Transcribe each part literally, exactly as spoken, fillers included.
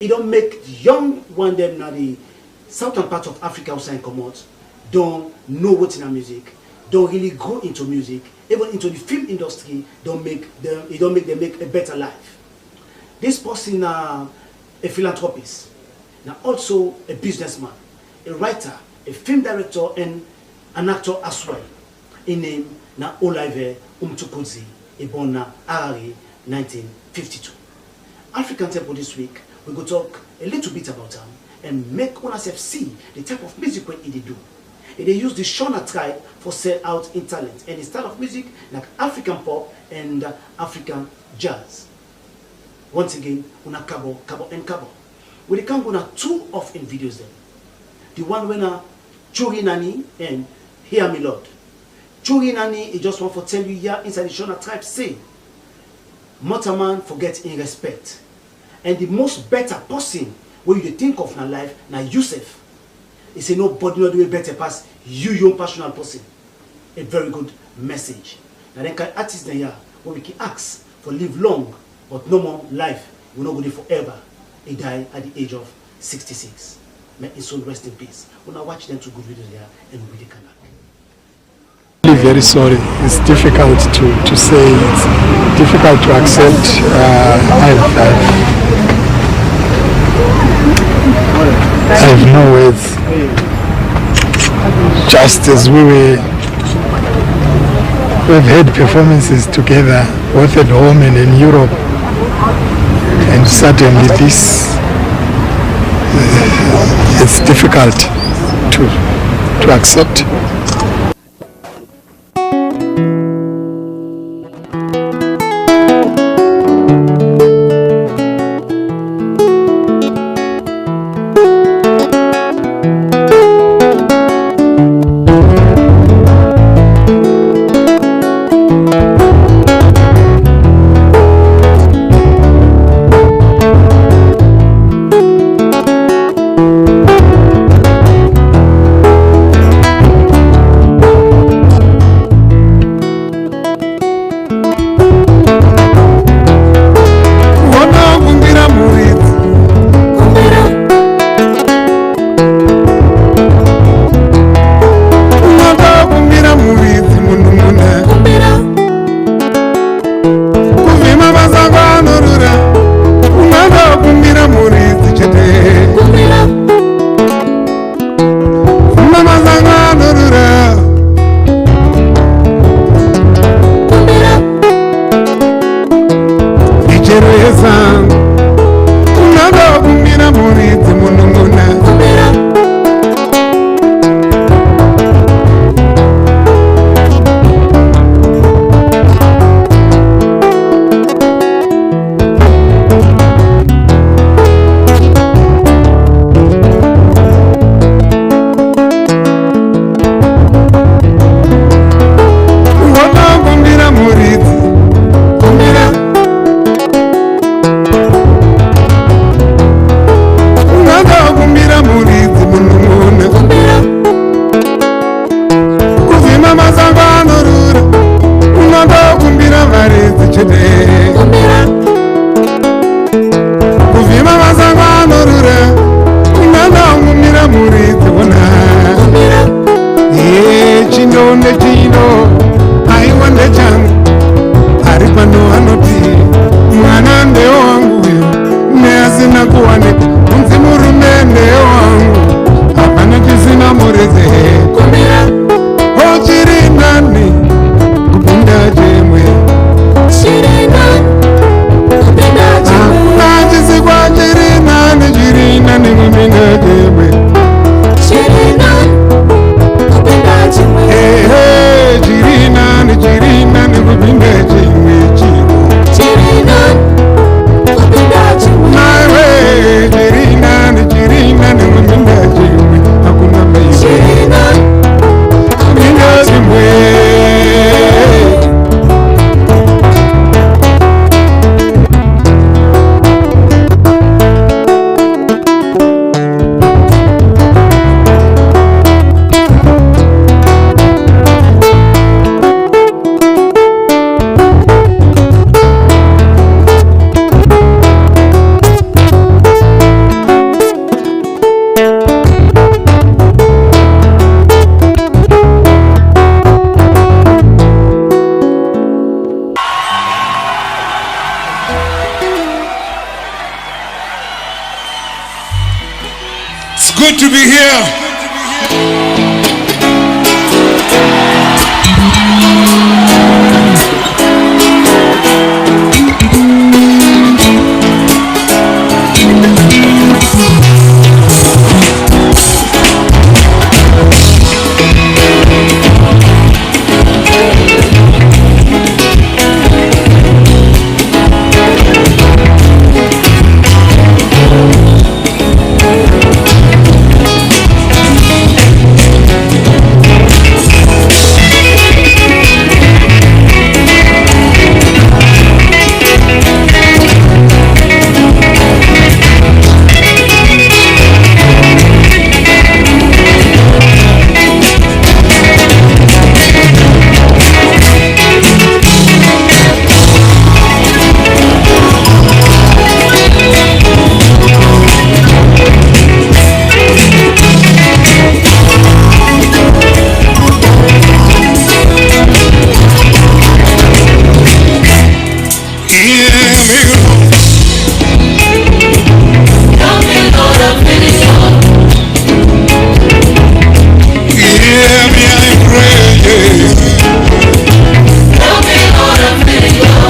E don make di young one dem na di southern part of Africa wey sign comot don know wetin na music, don really grow into music, even into di film industry, don make dem, e don make dem make a better life. Dis person na a philanthropist, na also a businessman, a writer, a film director and an actor as well. Im name na Oliver Mtukudzi, e born na Harare, nineteen fifty-two. African Tempo dis week, we go talk a little bit about am and make una sef see the type of music wey e dey do. E dey use the Shona tribe for sell out im talent, and im style of music na African pop and, uh, African jazz. Once again, una kabo, kabo and kabo. We dey come go na two of im videos dem. The one wey na Churi Nani and Hear Me Lord. Churi Nani, e just want for tell you here inside the Shona tribe say, mortal man forget in respect. And the most better person wey you dey think of na life na you sef. E say nobody no dey wey better pass you, your own personal person. A very good message. Na dem kind artist dem ya wey we can ask for live long, but no more life, we no go dey forever. E die at the age of sixty-six. May his soul rest in peace. Una watch dem two good videos ya and we dey come back. Really very sorry. It's difficult to, to say. It's difficult to accept. Uh, I've, I've, I've no words. Just as we were, we've had performances together, both at home and in Europe, and suddenly this, it's difficult to, to accept. Good to be here. Hear me, I pray. Hear me, Lord, help me now.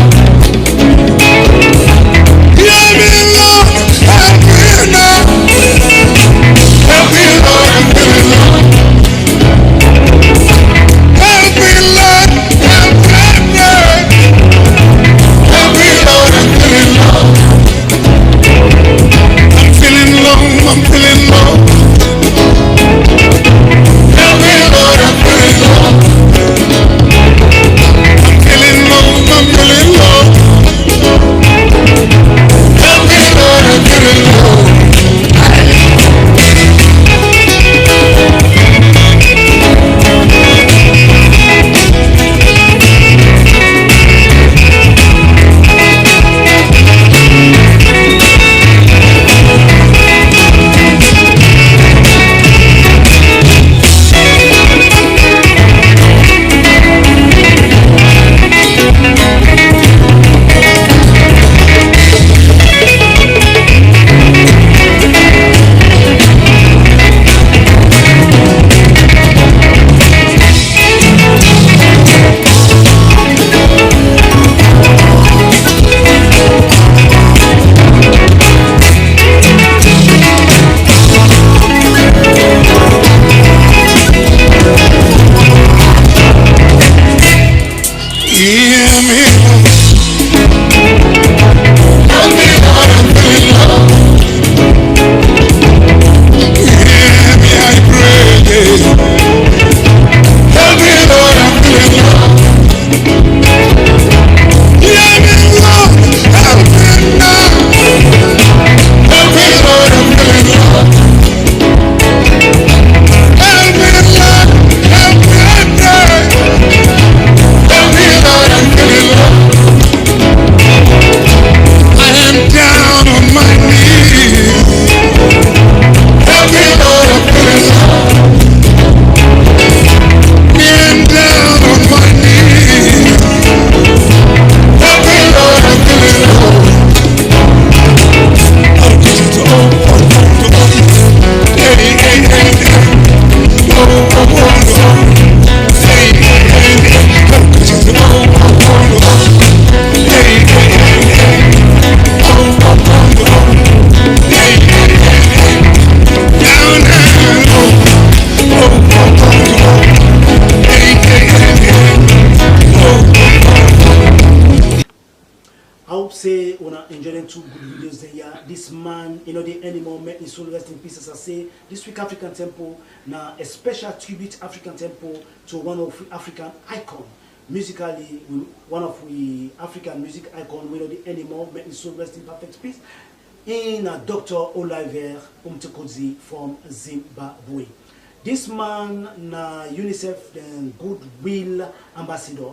Help me, Lord, I'm feeling low. Help me, Lord, help me, Lord. Help me, Lord, I'm feeling low. I'm feeling low, I'm feeling low. Help me, Lord, I'm feeling low. I'm feeling low, I'm feeling low. Help me, Lord, I'm feeling low. Hear me. Help me, Lord, I'm feeling low. Hear me, I pray. Help me, Lord, I'm feeling low. Hear me, Lord, help me now. Help me, Lord, I'm feeling low. Help me, Lord, help me, I pray. Help me, Lord, I'm feeling low. I am down on my knees. Help me, Lord, I'm feeling low. Me, I'm down on my knees. Help me, Lord, I'm feeling low. I hope say una enjoy dem two good videos dem ya. This man, e no dey anymore. May his soul rest in peace. As I say, this week African Tempo na a special tribute African Tempo to one of we African icon, musically, we, one of we African music icon wey no dey anymore. May his soul rest in perfect peace. Im na Doctor Oliver Umtukudzi from Zimbabwe. This man na UNICEF dem goodwill ambassador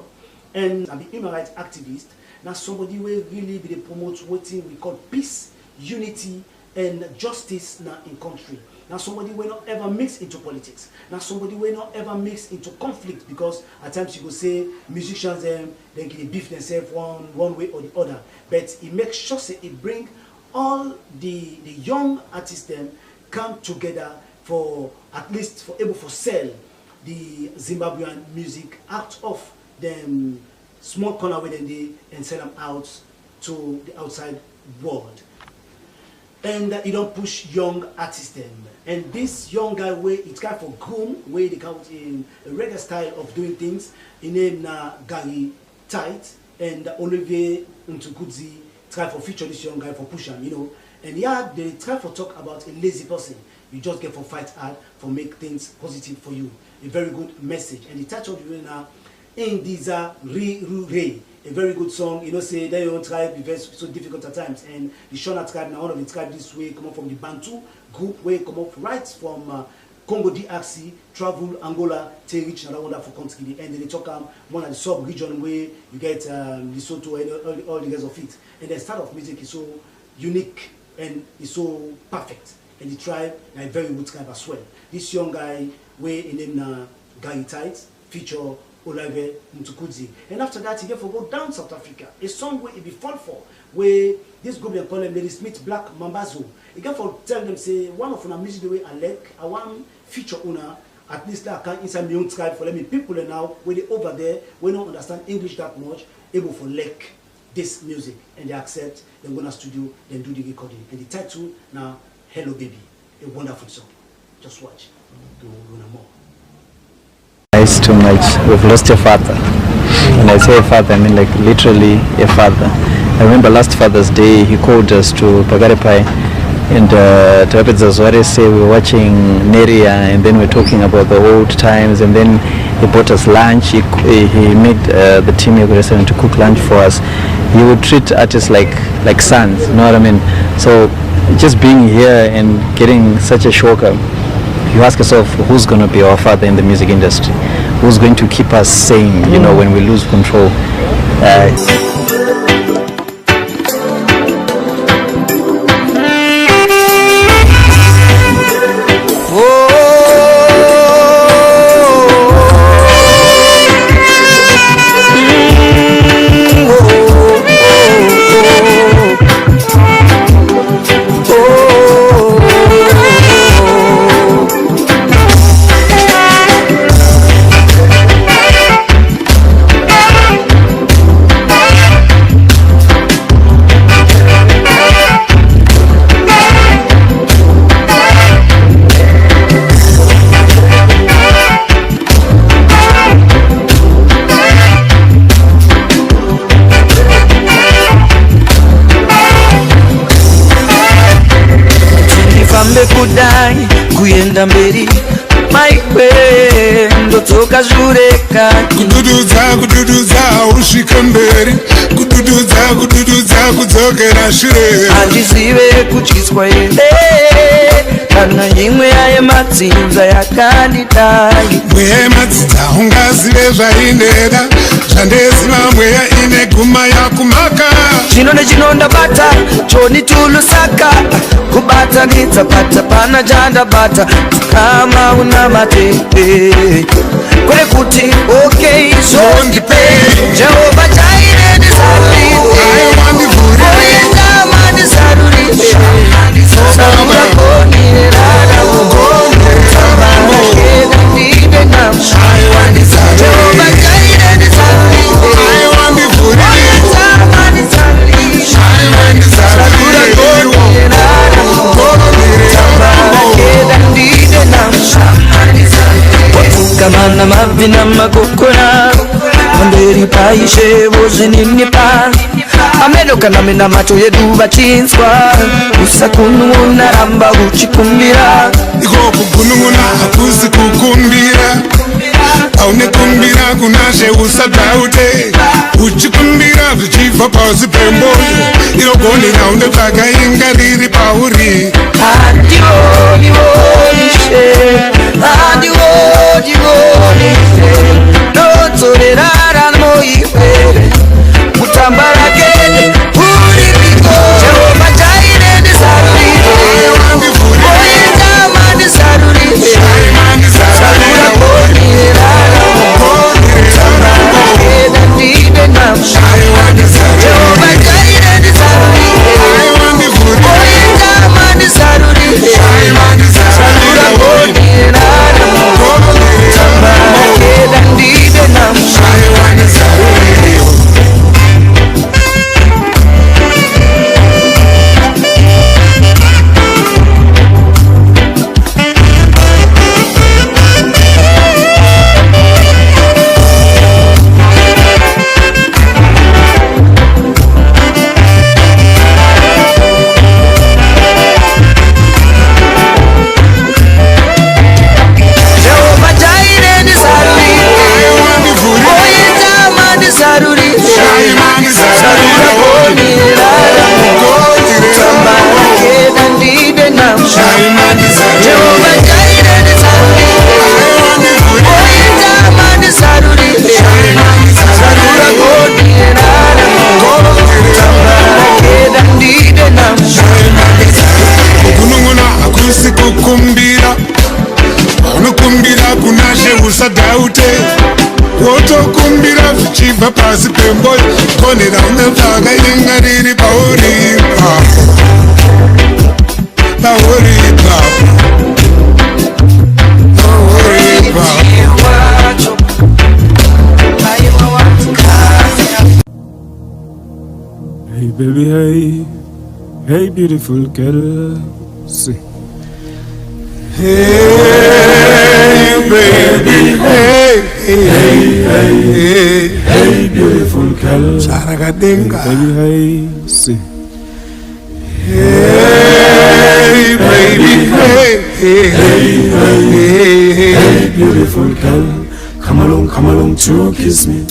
and na be human rights activist. Na somebody wey really be dey promote wetin we call peace, unity, and justice na im country. Na somebody wey no ever mix into politics. Na somebody wey no ever mix into conflict, because at times you go say musicians dem, dem dey beef themselves one, one way or the other. But e make sure say e bring all the, the young artists dem come together for at least for able for sell the Zimbabwean music out of dem small corner wey dem dey and sell am out to the outside world. And uh, e don push young artists dem. And this young guy wey e try for groom, wey dey come with im reggae style of doing things, im name na Gary Tight, and Olivier Mtukudzi try for feature this young guy for push am, you know. And yeah, they try for talk about a lazy person. You just get for fight hard for make things positive for you. A very good message. And the title of the video now, Indiza Ri Ru Re. A very good song. You know, say their own tribe is very so difficult at times. And the Shona tribe now one of the tribe this way come up from the Bantu group where come up right from uh, Congo D R C, travel Angola, take reach another wonderful country. The end they talk um, one of the sub region where you get um, Lesotho and all, all the rest of it. And the style of music is so unique and is so perfect. And the tribe na a very good tribe as well. This young guy wey im name na Gary Tight feature Olivier Mtukudzi. And after that, he get for go down South Africa. A song wey e be fall for, wey this group dem call am Lady Smith Black Mambazo. E get for tell dem say one of una music dey wey I like, I wan feature una. At least I can inside my own tribe for let me people dem now wey dey over there wey no understand English that much able for like this music and they accept, then go na studio, then do the recording. And the title na Hello Baby, a wonderful song. Just watch. Do una more. It's too much. We've lost a father. When I say a father, I mean like literally a father. I remember last Father's Day, he called us to Pakarepai and uh, Tapedza Zware say we were watching Neria and then we're talking about the old times and then he bought us lunch. He, he made uh, the team Yoguresen to cook lunch for us. He would treat artists like like sons, you know what I mean? So just being here and getting such a shocker, you ask yourself, who's going to be our father in the music industry? Who's going to keep us sane, you know, when we lose control? Uh, Ndifambe kudai kuyenda mberi maiwe ndodzoka zhure kani. Kudududza kudududza usvike mberi, kudududza kudududza kudzokera shure. Handizive kutyiswa here kana imwe yaye madzinza yakandidai. Mweya yemadzinza ungazive zvaineda, zvandeziva mweya ine guma yakumaka. Chino nechino ndabata chonitulusaka, kubatanidza bata pana chandabata, kama una matete kwere kuti okay so. Jehovah Jireh ndisarurire. Aiwa ndivhurire. Oye kama ndisarurire. Sarura koni rara. Koni rara. Keda ndide nam. Aiwa ndisarurire. Jehovah Jireh ndisarurire. Aiwa ndivhurire. Oye kama ndisarurire. Aiwa ndisarurire. Sarura koni rara. Koni rara. Keda ndide nam. Watukana mavi na magokora. Pamberi pa ishe vozvininipa. Ameno kana mina macho yedu vachinzwa. Usakununa ramba uchikumbira. Iko kugununguna hakusi kukumbira. Aune kumbira kunashe usadaute. Uchikumbira vichiva pasi pemboyo. Ilo goni na une vakainga riri pauri. Andioni oni she. Andioni oni she. Notsorerara moiwere. Kutambara kene. Uri piko. Jehovah Jireh ndisarurire. Oye kama ndisarurire. Sarura koni rara. Kutambara kene ndide nam. Jehovah Jireh ndisarurire. Oye kama ndisarurire. Tokumbira vichiva pasi pemboi, kone na mnataga ilinga riri paori pa. Paori pa. Paori pa. Hey baby, hey, hey beautiful girl, say. Hey baby, hey, hey, hey, hey, hey, beautiful girl. Charagadinga. Hey baby, hey, say. Hey baby, hey, hey, hey, hey, hey, beautiful girl. Come along, come along to kiss me.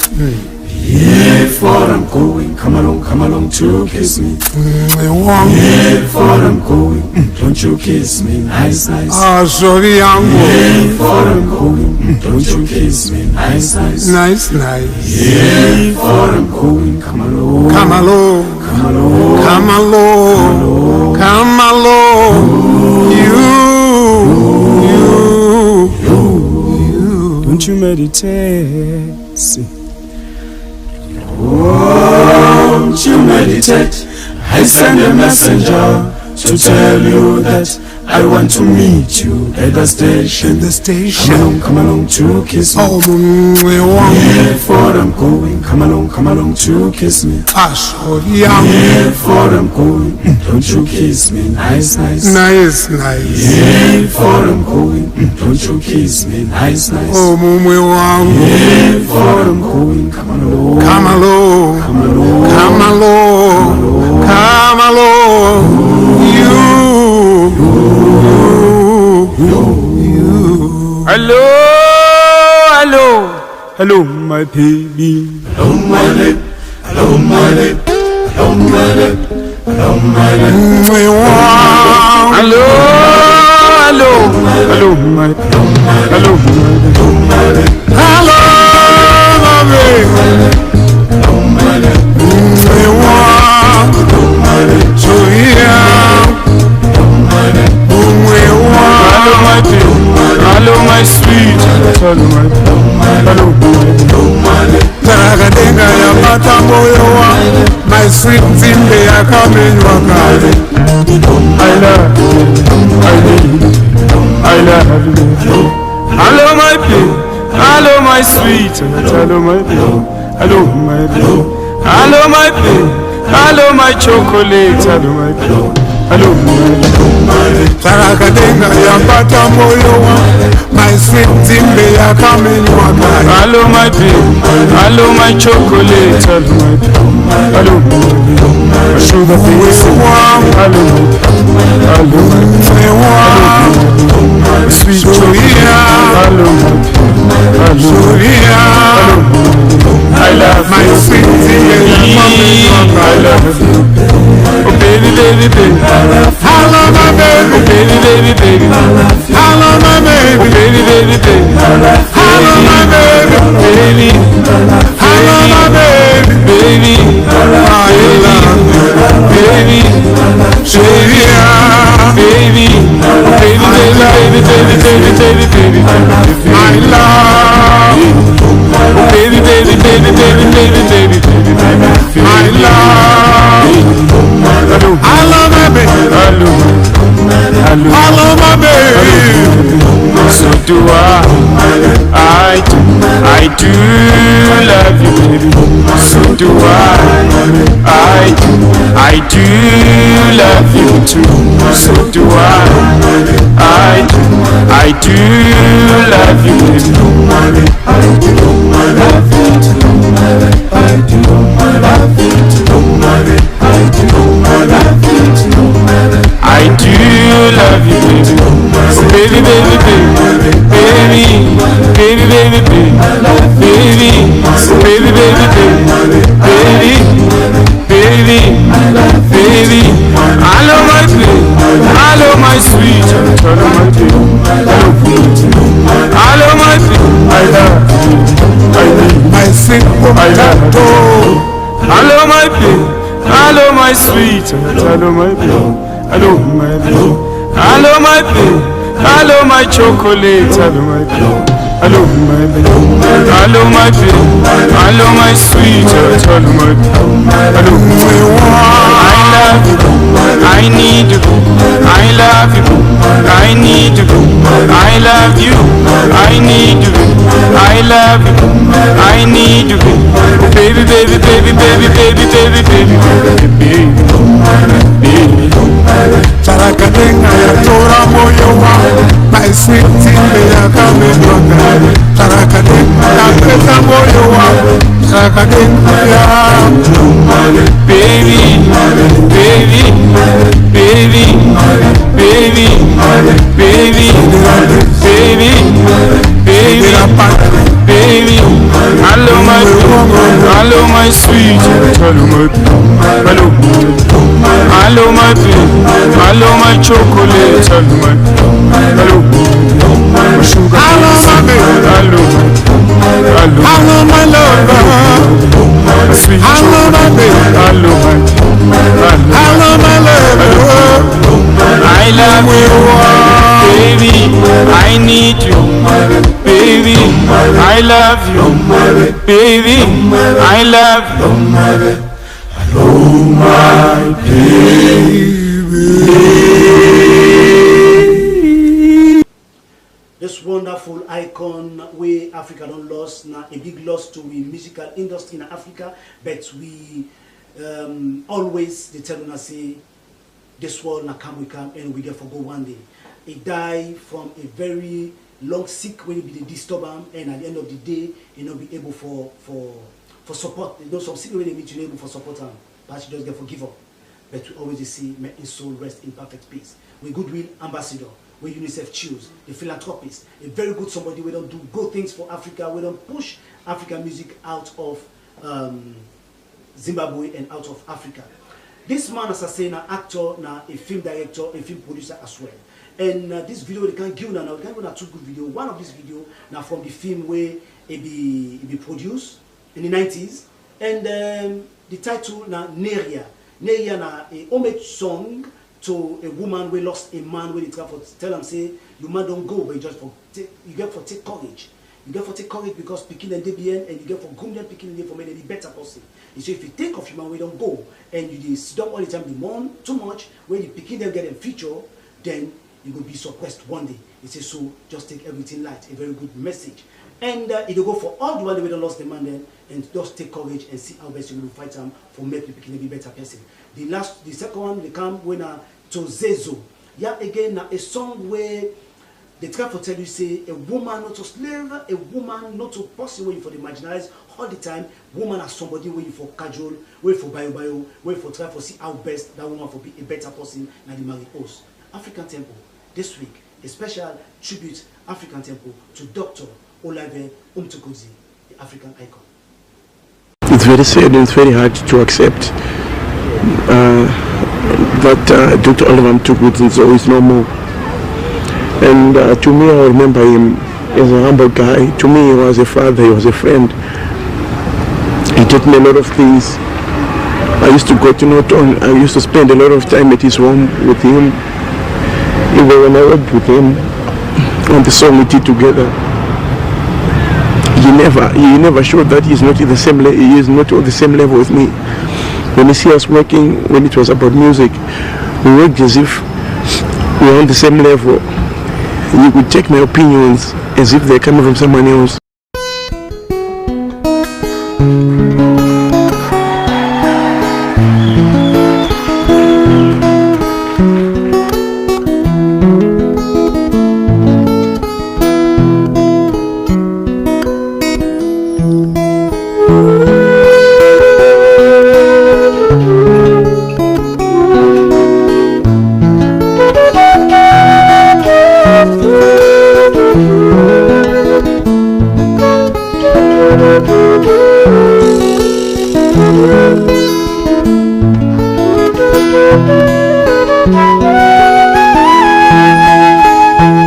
If what I'm going, come along, come along to kiss me. If what I'm going, mm, don't you kiss me nice, nice. Ah, sorry, yangu. If what I'm going, mm, don't you kiss me nice, nice. Nice, nice. If what I'm going, come along. Come along. Come along. Come along. Come along. You. You. You. Don't you meditate? See. Won't you meditate? I send a messenger to tell you that I want to meet you at the station. The station. Come along, come along to kiss me. Oh, mm, we want. If what I'm going, come along, come along to kiss me. Ah, sorry, yangu. If what I'm going, don't you kiss me nice, nice. Nice, nice. If what I'm going, don't you kiss me nice, nice. Oh, mume wangu. If what I'm going, come along. Come along. Come along. Come along. You. You. You. Hello, hello. Hello, my baby. Hello, my baby. Hello, my baby. Hello, my baby. Hello, my baby. Hello, hello, hello, my, hello, my, hello, my baby. Hello, my baby. Hello, my baby. Hello, my baby. Hello, my sweet. Hello, my, hello, my baby. Taragadenga ya pata moyo wa, my sweet Zimbe ya kamenywa kare. I love you, I need you, I love you. Hello, my baby, hello, my sweet, hello, my baby, hello, my baby, hello, my baby, hello, my chocolate, hello, my baby, hello, my baby. Taragadenga ya pata moyo wa, my sweet Zimbe ya kamenywa kare. Hello, my baby. Hello, my chocolate. Hello, my baby. Hello, my sugar baby. Hello, my, hello, my, hello, my sweet chocolate. Hello, my, hello, my, hello, my, I love my sweet Zimbe. I love you. Oh, baby, baby, baby. Hello, my baby. Oh, baby, baby, baby. Hello, my baby. Oh, baby, baby, baby. Hello, my baby. Baby. Hello, my baby. Baby. I love you. Baby. Baby. Baby. Baby, baby, baby, baby, baby, baby, baby. I love you. Baby, baby, baby, baby, baby, baby, baby. I love you. Hello. Hello, my baby. Hello. Hello. Hello, my baby. So do I. I do. I do love you, baby. So do I. I do. I do love you too. So do I. I do. I do love you, baby. I do love you too. I do love you too. I do love you, baby. Oh, baby, baby, baby, baby, baby, baby, baby, baby, baby, baby, baby, baby, baby, baby, baby. Hello, my baby. Hello, my sweet. Hello, my baby. Hello, my baby. I love you. I love you. My single I love you. Hello, my baby. Hello, my sweet. Hello, my baby. Hello, my baby. Hello, my baby. Hello, my chocolate. Hello, my baby. Hello, my baby. Hello, my baby. Hello, my sweet. Hello, my baby. Hello. I love you. I need you. I love you. I need you. I love you. I need you. I love you. I need you. Baby, baby, baby, baby, baby, baby, baby, baby, baby. Charakadenga ya tora moyo wa, my sweet thing me ya kame baka. Charakadenga ya pesa moyo wa, charakadenga ya. Baby, baby, baby, baby, baby, baby, baby. Hello my, hello my sweet. Hello my, hello, hello my baby, hello my chocolate. Hello my, hello my sugar. Hello my baby. Hello, hello, hello my lover. Sweet, hello my baby. Hello my, hello, hello my lover. I love you, baby. I need you, baby. I love you, baby. I love you. Hello, my baby. This wonderful icon wey Africa don lost, na a big loss to we musical industry na Africa, but we, um, always dey tell una say this world na come we come and we get for go one day. E die from a very long sick wey bin dey disturb am, and at the end of the day, e no be able for, for, for support. You know, some sick wey dey meet, you no able for support am, but you just get for give up. But we always dey say, may his soul rest in perfect peace. We goodwill ambassador, wey UNICEF choose, the philanthropist, a very good somebody wey don do good things for Africa, wey don push African music out of, um, Zimbabwe and out of Africa. This man, as I say, na actor, na a film director, a film producer as well. And, uh, this video we can give una now, we can give una two good video. One of this video na from the film wey e be, e be produce in the nineties, and, um, the title na Neria. Neria na a homage song to a woman wey lost a man wey dey try for tell am say, "Your man don go, but you just for take, you get for take courage. You get for take courage because pikin dem dey behind, and you get for groom dem pikin dem for make dem be better person." E say if you think of your man wey don go and you dey sit down all the time dey mourn too much, wey the pikin dem get dem future, then you go be suppressed one day. E say so just take everything light, a very good message. And, uh, e dey go for all the one wey don lost the man dem, and just take courage and see how best you go fight am for make the pikin dem be better person. The last, the second one dey come wey na Tozezo. Ya again na a song wey dey try for tell you say a woman not a slave, a woman not a person wey you for dey marginalize all the time. Woman na somebody wey you for cajole, wey for bayo bayo, wey for try for see how best that woman for be a better person na the married host. African Tempo, this week, a special tribute African Tempo to Doctor Olave Umtukudzi, the African icon. It's very sad and it's very hard to accept, uh, that, uh, Doctor Oliver Mtukudzi is always no more. And, uh, to me, I remember him as a humble guy. To me, he was a father, he was a friend. He taught me a lot of things. I used to go to Norton. I used to spend a lot of time at his home with him. Even when I worked with him on the song we did together, he never, he never showed that he's not in the same le-, he is not on the same level with me. When you see us working, when it was about music, we worked as if we were on the same level. You could take my opinions as if they're coming from someone else.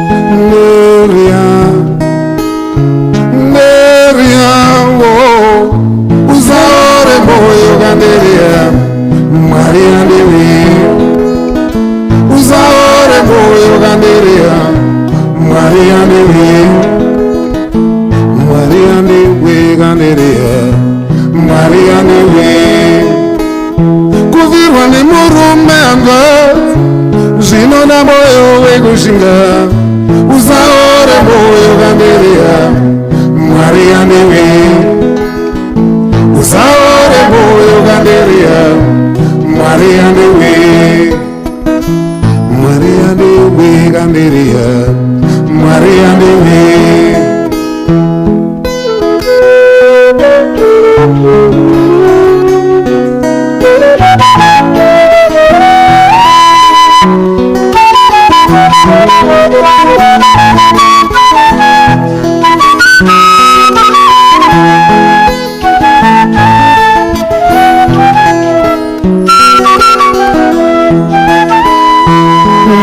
Neria, Neria, wo, uza ore moyo ga Neria, Maria Neria, uza ore moyo ga Neria, Maria Neria. Shinga, usaore moyo ganderia, Maria newe. Usaore moyo ganderia, Maria newe. Maria newe ganderia, Maria newe.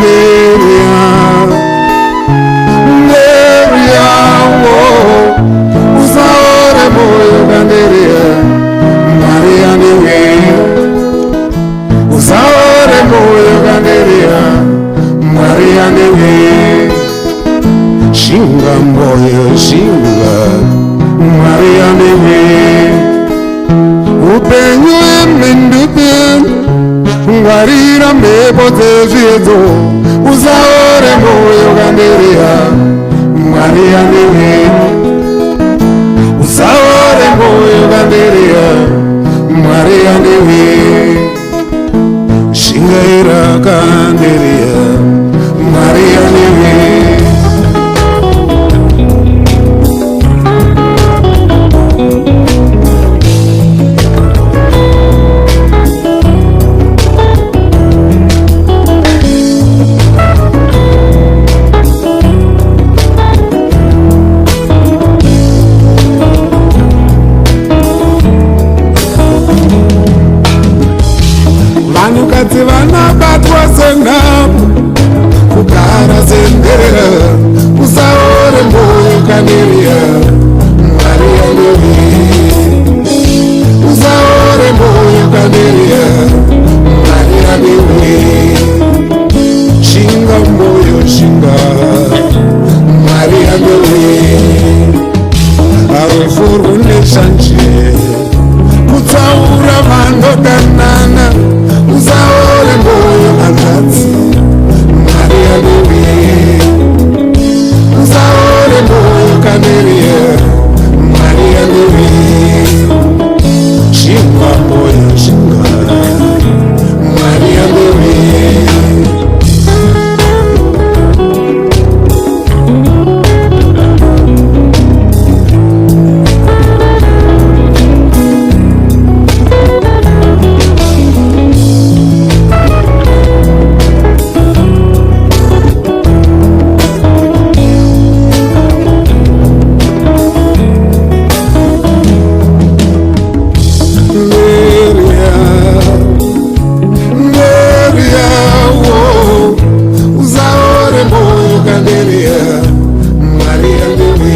Maria, Maria, wo, usaore moyo ganderia, Maria newe. Usaore moyo ganderia, Maria newe. Shinga moyo shinga, Maria newe. Upenyu emindupen, ngwarira mebote ziezo, usaore moyo ganderia, Maria newe. Usaore moyo ganderia, Maria newe. Shingaira kanderia, Maria newe. Vanhu kati vana batwa senap kukara sendera, usaore moyo kanderia, Maria newe. Usaore moyo kanderia, Maria newe. Shinga moyo shinga, Maria newe. Aroforo ne shanche, kutaura mando danana, usaore moyo alati, Maria newe. Usaore moyo kanderia, Maria newe. Shinga moyo shinga, Maria newe. Maria, Maria, wo, usaore moyo kanderia, Maria newe.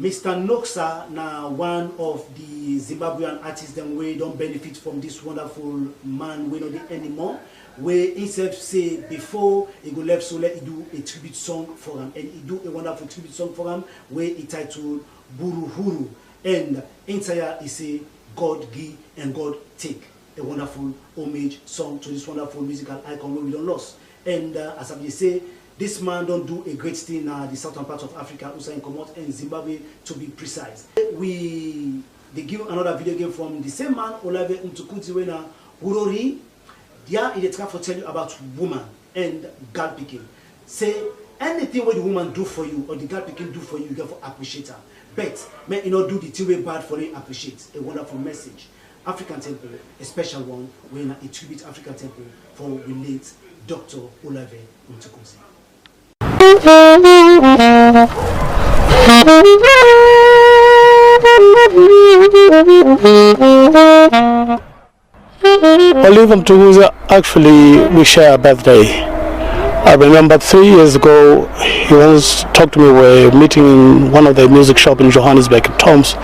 Mister Noxa na one of di Zimbabwean artist dem wey don benefit from dis wonderful man wey no dey anymore, wey himself say before e go left so, let e do a tribute song for am, and e do a wonderful tribute song for am wey e title Buruhuru, and inside e say, "God give and God take." A wonderful homage song to this wonderful musical icon wey we don lost. And, uh, as I bin say, this man don do a great thing na the southern part of Africa, Usain comot and Zimbabwe, to be precise. We dey give another video again from the same man, Olave Mtukudzi, wey na Hurori. There e dey try for tell you about woman and gal pikin. Say anything wey the woman do for you or the gal pikin do for you, you get for appreciate am. But make e no do the thing wey bad for you appreciate. A wonderful message. African Temple, a special one, wey na a tribute African Temple for we late Doctor Olave Mtukudzi. Oliver Mtukudzi, actually, we share a birthday. I remember three years ago, he once talked to me, we were meeting in one of the music shop in Johannesburg, Tom's.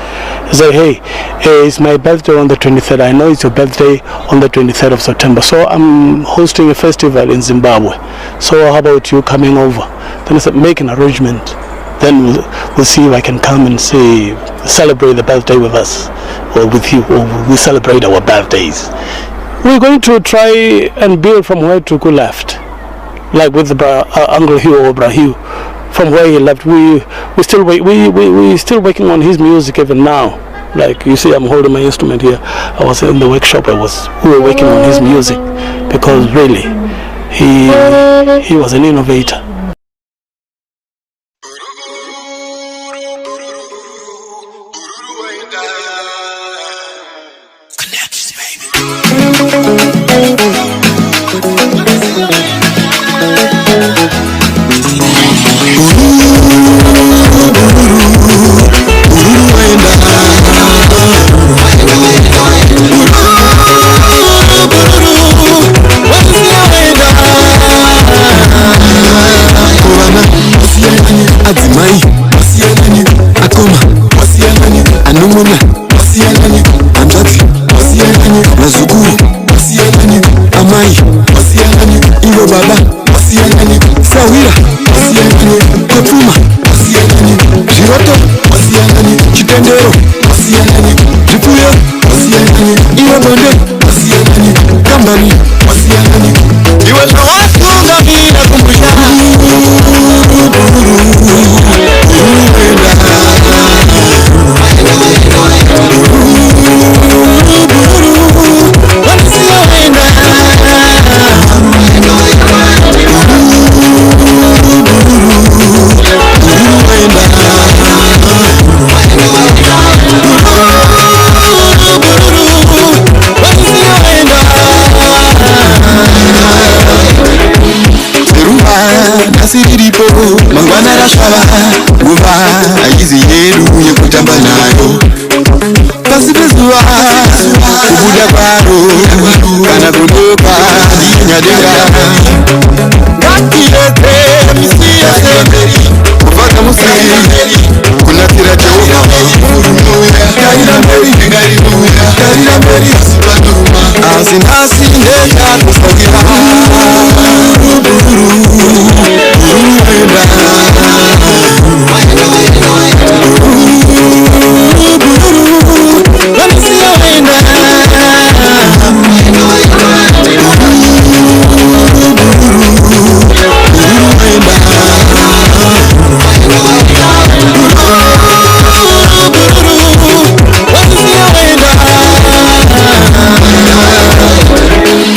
He said, "Hey, eh, it's my birthday on the twenty-third. I know it's your birthday on the twenty-third of September. So I'm hosting a festival in Zimbabwe. So how about you coming over?" Then I said, "Make an arrangement. Then we'll, we'll see if I can come and say, celebrate the birthday with us, or with you, or we celebrate our birthdays." We're going to try and build from where Tuku left, like with Bra-, uh, Uncle Hugh or Bra Hugh, from where he left. We, we still wait, we, we, we still working on his music even now. Like you see, I'm holding my instrument here. I was in the workshop. I was, we were working on his music because really, he, he was an innovator. Timai, Asianani, Akoma, Asianani, Anumuna, Asianani, Anjati, Asianani, Nazukuru, Asianani, Amai, Asianani, Iwo Baba, Asianani, Sawira, Asianani, Kotuma, Asianani, Jiroto, Asianani, Chitendero, Asianani, Jipuyo, Asianani, Iwo Bonde, Asianani, Kambani, Asianani. Iwe na watu ngamina kumbusha. Rumba, nasiridipo, mangwana la shaba, rumba, ayizi yeru, ye kutamba nayo. Pasipe zuwa, kubuda kwaro, kana kudoka, dinya denga. Kakilete, misi ya se, kufaka musi, kuna tira Jehova. Asin, asin, de ya, kusagira.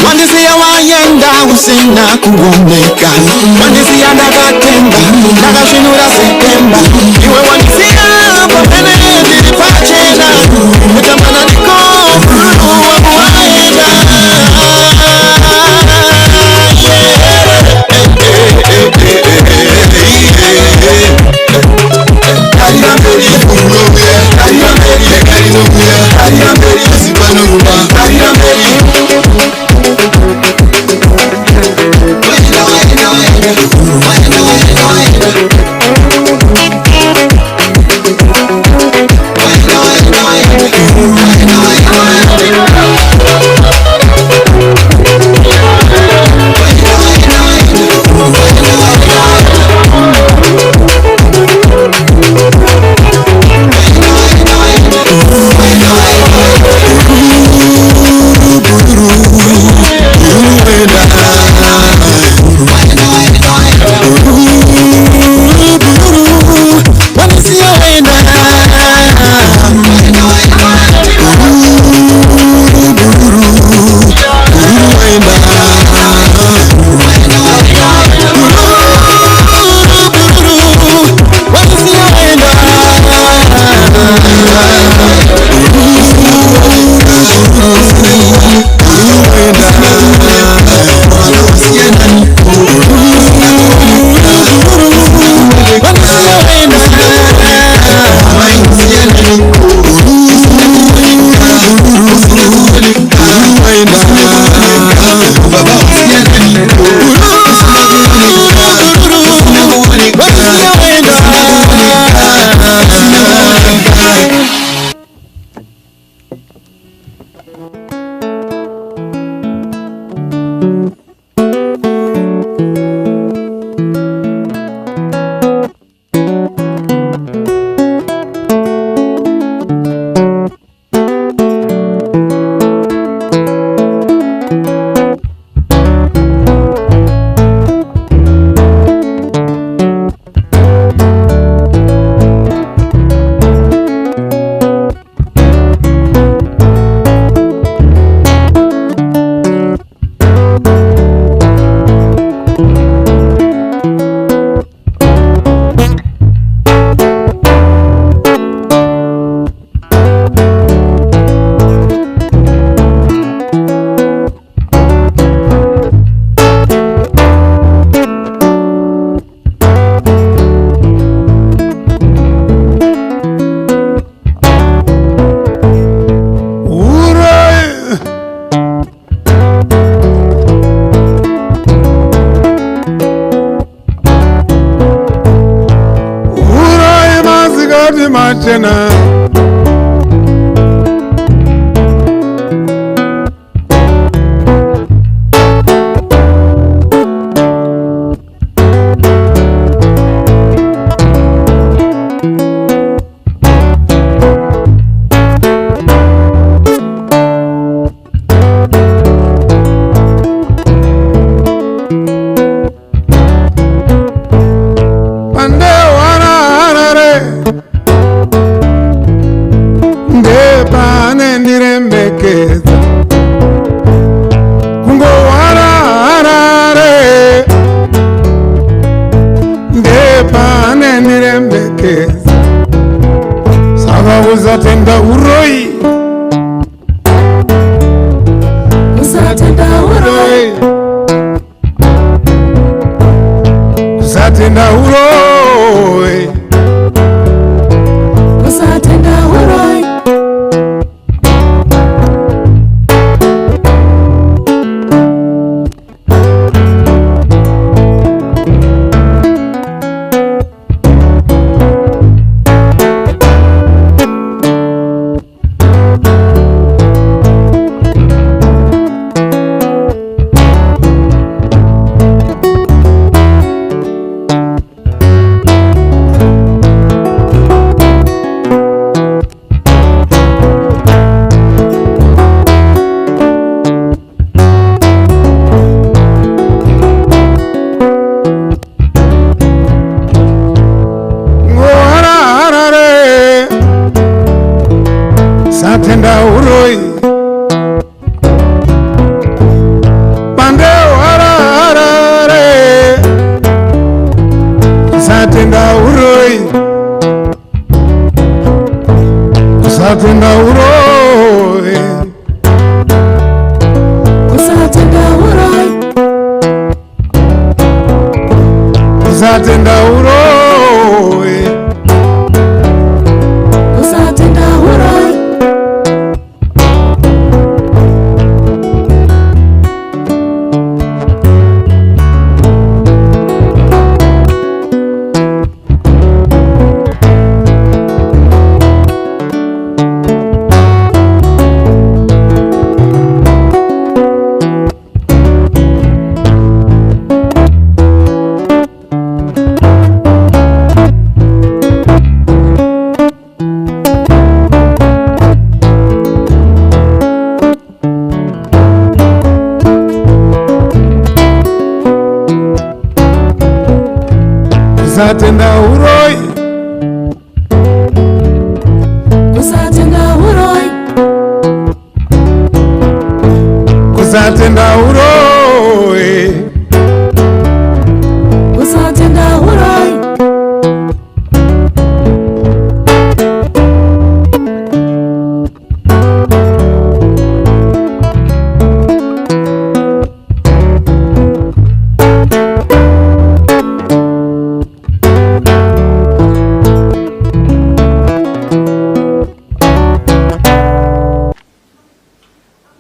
Wandisi ya wayenda usina kuwoneka. Wandisi ya daga tenga, daga shinura Septemba. Iwe wandisi ya botene diri pachena. Utamana diko, wayenda. Di machina. Pande wara arare, nde pane nire mbekeza. Kungo wara arare, nde pane nire mbekeza. Saba uzatenda uroi. Uzatenda uroi. Uzatenda uroi. Uzatenda uroi. Ngo hara hara re, satenda uroi. Pande hara hara re, satenda uroi. Satenda uroi. Kusatenda uroi. Kusatenda uroi. Kusatenda uroi. Kusatenda uroi. Kusatenda uroi. Kusatenda uroi. Kusatenda uroi.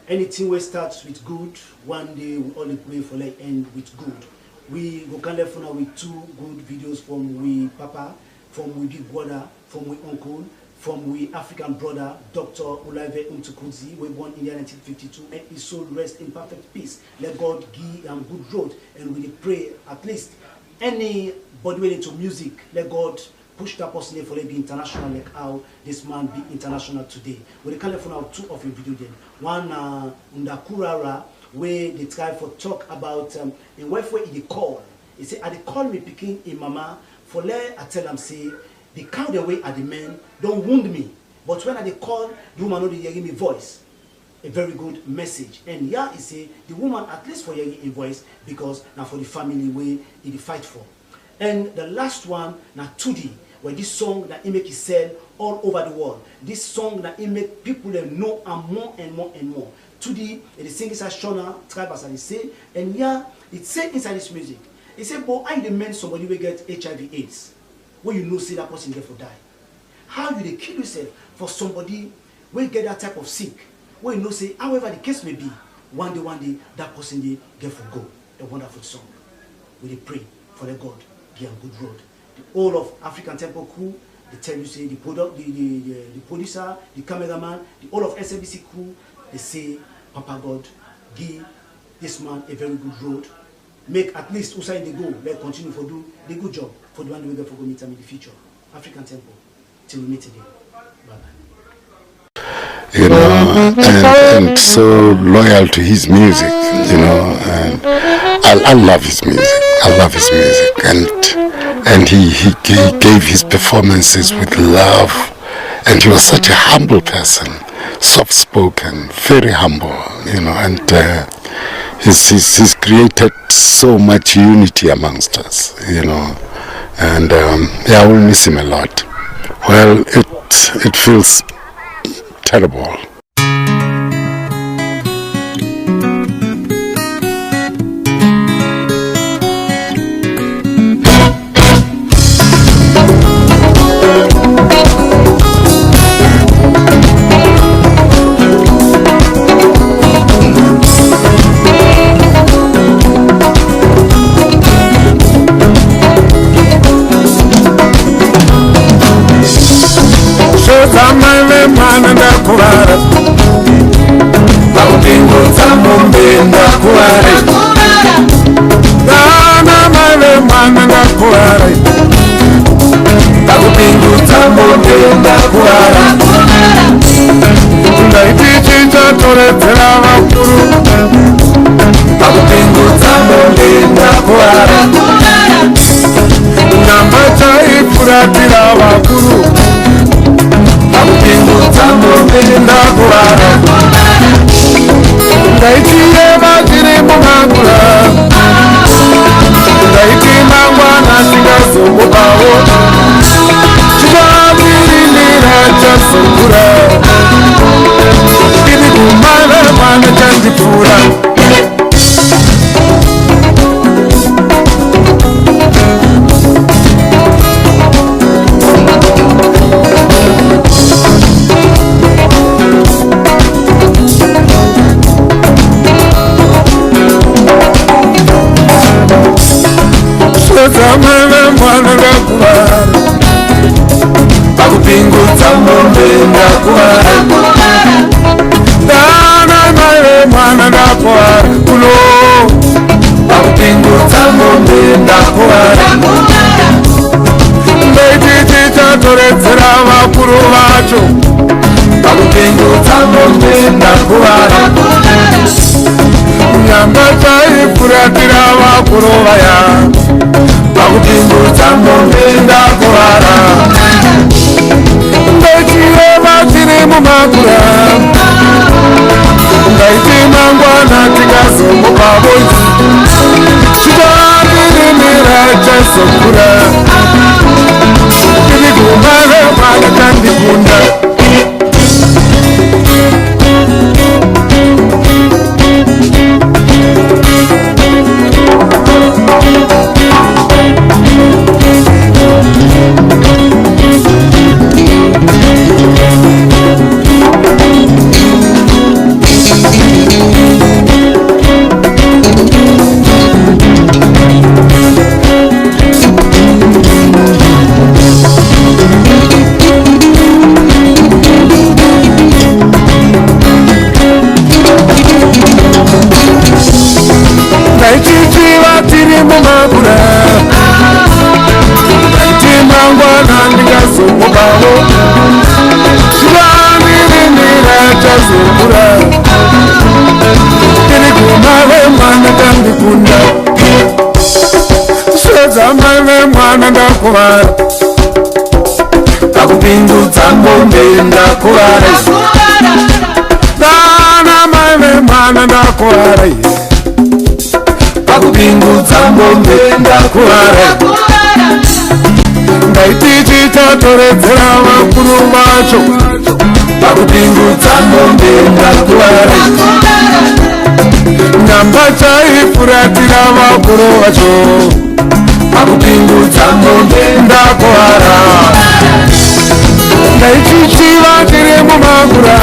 Anything wey start with good, one day we all dey pray for let end with good. We go come left una with two good videos from we papa, from we big brother, from we uncle, from we African brother, Doctor Olaive Mtukudzi, wey born in the year nineteen fifty-two, and his soul rest in perfect peace. Let God give am good road, and we dey pray at least anybody wey dey into music, let God push that person dey for let be international like how this man be international today. We dey call for now two of him video dem. One na Ndakurara, wey dey try for talk about um, him wife wey he dey call. He say, "I dey call me pikin, him mama, for let I tell am say the cow dem wey I dey men don wound me, but when I dey call, the woman no dey hear me voice." A very good message. And yeah, e say the woman at least for hearing im voice, because na for the family wey e dey fight for. And the last one na Tudi, where this song na im make e sell all over the world. This song na im make people dem know am more and more and more. Tudi, e dey sing inside Shona tribe, as I dey say, and yeah, it say inside this music, e say, "But how you dey mend somebody wey get H I V AIDS, wey you know say that person get for die? How you dey kill yourself for somebody wey get that type of sick, wey you know say, however the case may be, one day, one day, that person dey get for go?" A wonderful song. We dey pray for let God give am good road. The whole of African Temple crew, Dey tell you say the product, the the the, the producer, the cameraman, the whole of S A B C crew, dey say Papa God give this man a very good road. Make at least usaid dey go, let continue for do the good job for the one wey get for go meet am in the future. African Tempo, till we meet again. Bye bye. You know, and, and so loyal to his music, you know, and I, I love his music. I love his music, and and he, he he gave his performances with love, and he was such a humble person, soft spoken, very humble, you know, and uh, he's, he's he's created so much unity amongst us, you know, and um, yeah, I will miss him a lot. Well, it it feels terrible. Shoza mele mwana ndakubara, bakupingutsa mombe ndakubara. Dana mele mwana ndakubara, bakupingutsa mombe ndakubara. Ndaiti chicha toretsera vakuru, bakupingutsa mombe ndakubara. Nyamba chaifuratira vakuru, bakupingutsa mombe ndakubara. Ndaiti yeva tiri mumangura, ndaiti mangwana singazokupawo. Chibabiri mira chasukura, ibi kumala mwana chandipura. Sotamana mwana ndakubara, bakupingutsa mombe ndakubara. Dana male mwana ndakubara kuno, bakupingutsa mombe ndakubara. Ndaiti chicha toretsera vakuru vacho, bakupingutsa mombe ndakubara. Nyamba chaifuratira vakuru vaya, bakupingutsa mombe ndakubara. Ndaiti yeva tiri mumangura, ndaiti mangwana tikazongo pabonzi. Chitandiri mira chasukura, ibi kumala mwana chandikunda. Ndaichichiva tiri mumabura, ndaitimangwana ndingazomukawo. Shivani rimira chazukura, tiri kumave mwana kandikunda. Shedza mave mwana ndakuvara, pakupindudza mombe ndakuvara. Dana mave mwana ndakuvara, pakupindudza mombe ndakuvara. Ndaiti chitatoredzera vakuru vacho, pakupindudza mombe ndakuvara. Nyamba chaifuratira vakuru vacho, pakupindudza mombe ndakuvara. Ndaichichiva tiri mumagura,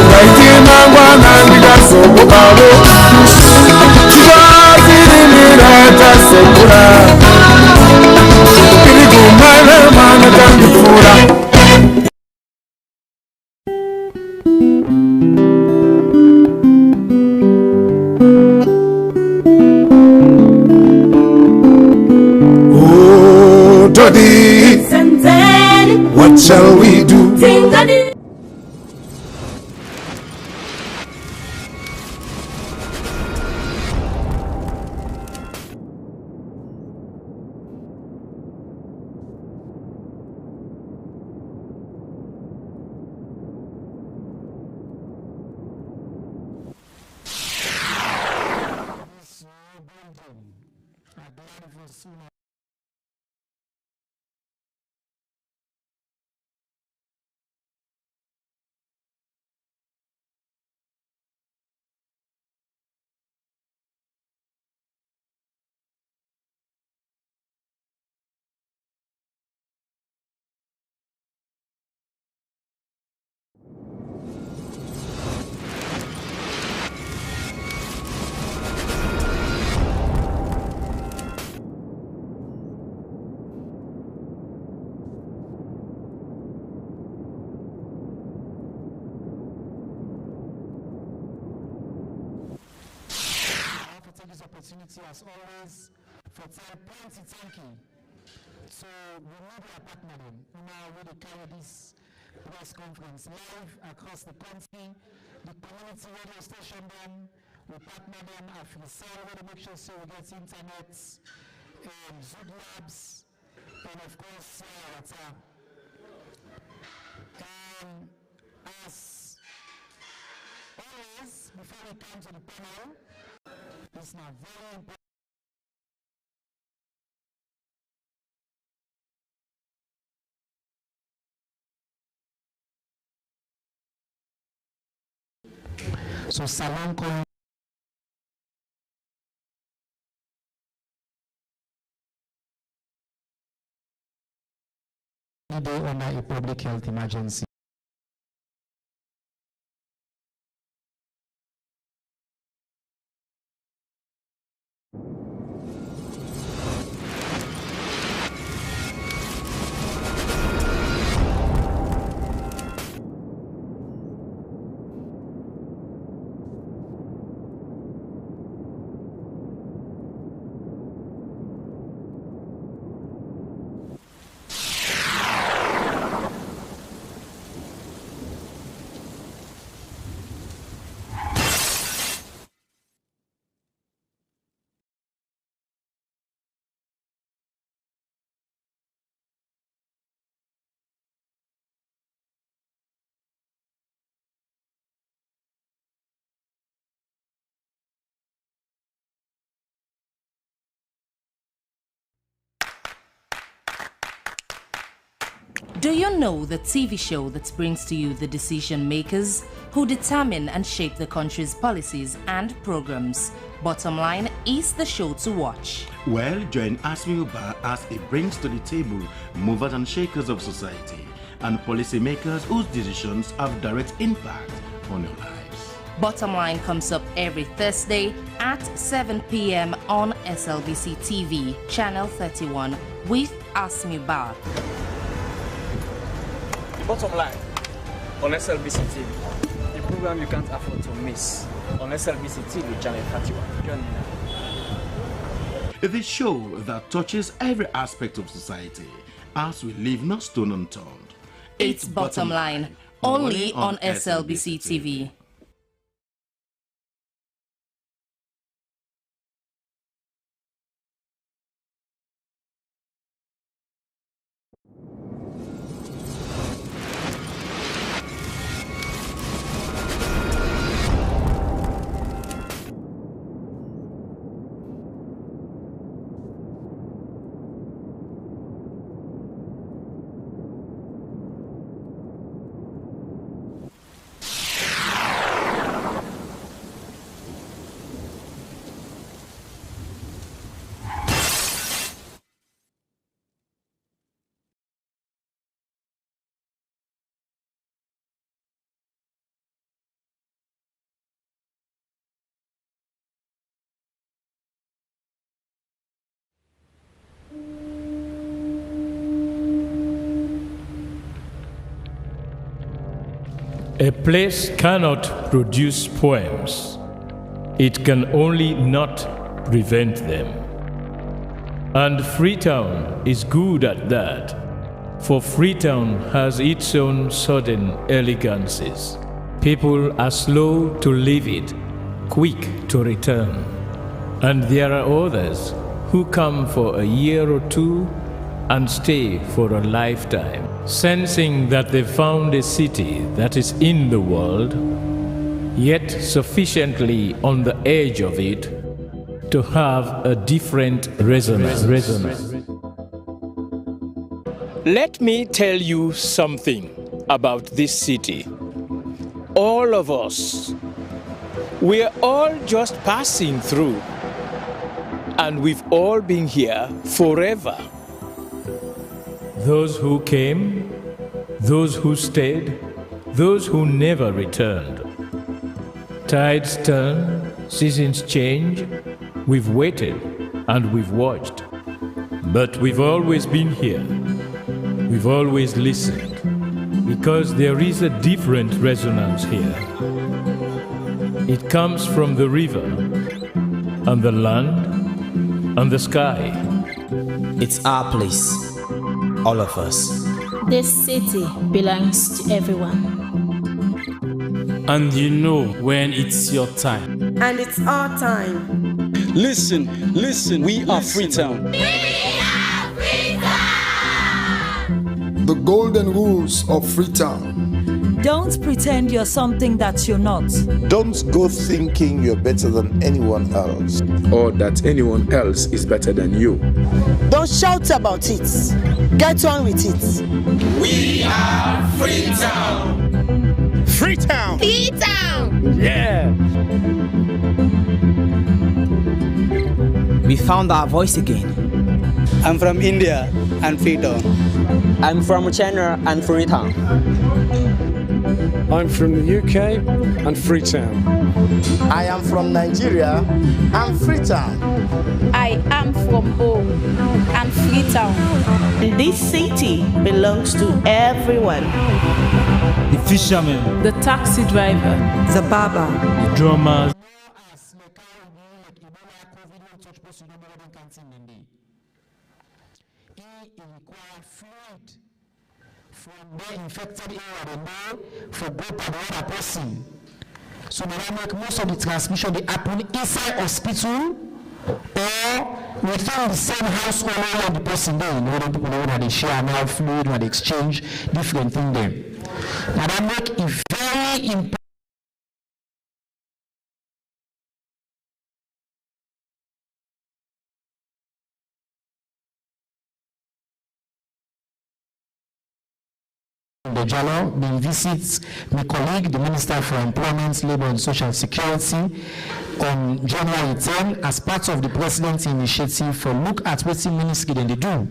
ndaitimangwana ndikazomukawo. Chizvaziri mira chasokura, tiri kumana What shall we do? I want to take this opportunity, as always, for tell plenty thank you to the media partner dem, una wey dey carry this press conference live across the country, the community radio station dem, we partner dem, Africell, wey dey make sure say we get internet, um, Zug Labs, and of course, Sahara Water. Um, as always, before we come to the panel, this na very important. So, salon come. E dey under a public health emergency. Do you know the T V show that brings to you the decision makers who determine and shape the country's policies and programs? Bottom Line is the show to watch. Well, join Asmi Uba as he brings to the table movers and shakers of society and policymakers whose decisions have direct impact on your lives. Bottom Line comes up every Thursday at seven p m on S L B C T V, Channel thirty-one, with Asmi Uba. The Bottom Line on S L B C T V, the program you can't afford to miss on S L B C T V, Channel thirty-one. Join me now. The show that touches every aspect of society, as we leave no stone unturned. It's Bottom Line, only on S L B C T V. A place cannot produce poems. It can only not prevent them. And Freetown is good at that, for Freetown has its own sudden elegances. People are slow to leave it, quick to return. And there are others who come for a year or two and stay for a lifetime, sensing that they found a city that is in the world, yet sufficiently on the edge of it to have a different resonance. Let me tell you something about this city. All of us, we're all just passing through, and we've all been here forever. Those who came, those who stayed, those who never returned. Tides turn, seasons change. We've waited and we've watched. But we've always been here. We've always listened. Because there is a different resonance here. It comes from the river, and the land, and the sky. It's our place, all of us. This city belongs to everyone. And you know when it's your time. And it's our time. Listen, listen, we are Freetown. The golden rules of Freetown. Don't pretend you're something that you're not. Don't go thinking you're better than anyone else. Or that anyone else is better than you. Don't shout about it. Get on with it. We are Freetown. Freetown. Freetown. Yeah. We found our voice again. I'm from India and Freetown. I'm from China and Freetown. I'm from the U K and Freetown. I am from Nigeria and Freetown. I am from home and Freetown. This city belongs to everyone. The fishermen. The taxi driver. The barber. The drummers. E, e require fluid from where infected area dem dey for go to the other person. So na dat make most of the transmission dey happen inside hospital or within the same household where the person dey. You know, when people dey, una dey share now fluid, una dey exchange different thing dem. Na dat make e very important. Dejalo bin visit mi colleague, di Minister for Employment, Labour and Social Security, on January ten as part of di President initiative for look at wetin ministry dem dey do.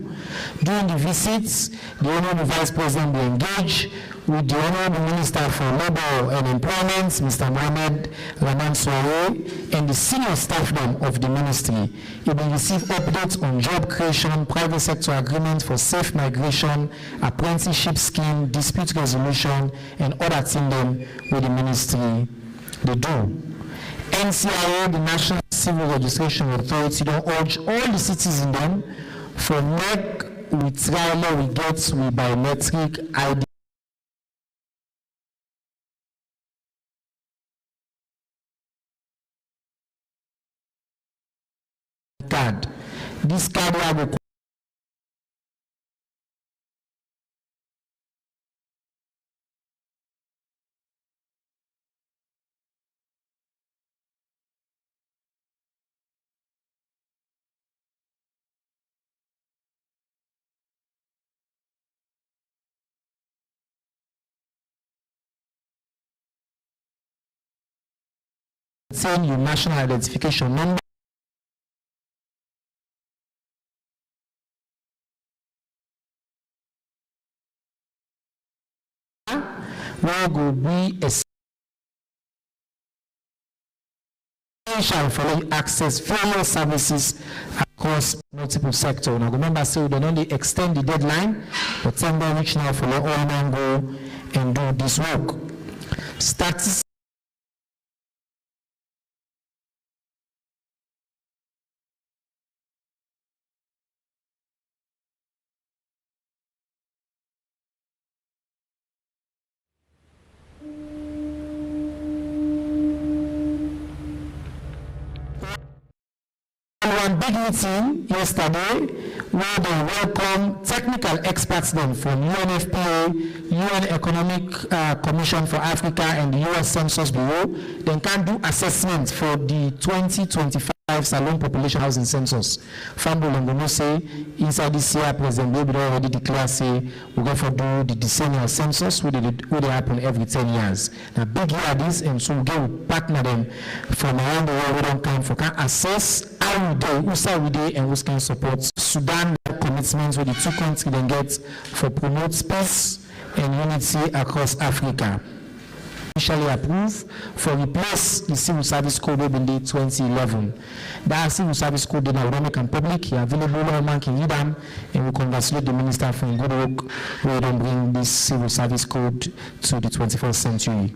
During di visit, di Honourable Vice President bin engage wit di Honourable Minister for Labour and Employment, Mister Mohammed Rahman Soire, and di senior staff dem of di ministry. E bin receive updates on job creation, private sector agreement for safe migration, apprenticeship scheme, dispute resolution, and oda tin dem wey di ministry dey do. N C I A, di National Civil Registration Authority, don urge all di citizen dem for make we try make we get we biometric I D card. Dis card wey I go Send your national identification number. Wey go be essential for let you access various services across multiple sectors. Una go remember say we don only extend the deadline, but time don reach now for let all man go and do this work. Statistics big meeting yesterday wey dem welcome technical experts dem from U N F P A, U N Economic, uh, Commission for Africa and the U S Census Bureau. Dem can do assessment for the twenty twenty-five Salone Population Housing Census. Fambo dem go know say inside this year, President Biya don already declare say we go for do the decennial census wey dey, wey dey happen every ten years. Na big year this, and so we get we partner dem from around the world wey don come for can assess how we dey, who side we dey, and which kind support Sudan commitments wey the two countries dem get for promote peace and unity across Africa. Officially approved for replace the civil service code wey bin dey twenty eleven. That civil service code dey now, we don make am public, e available, all man can read am, and we congratulate the minister for im good work wey don bring this civil service code to the twenty-first century.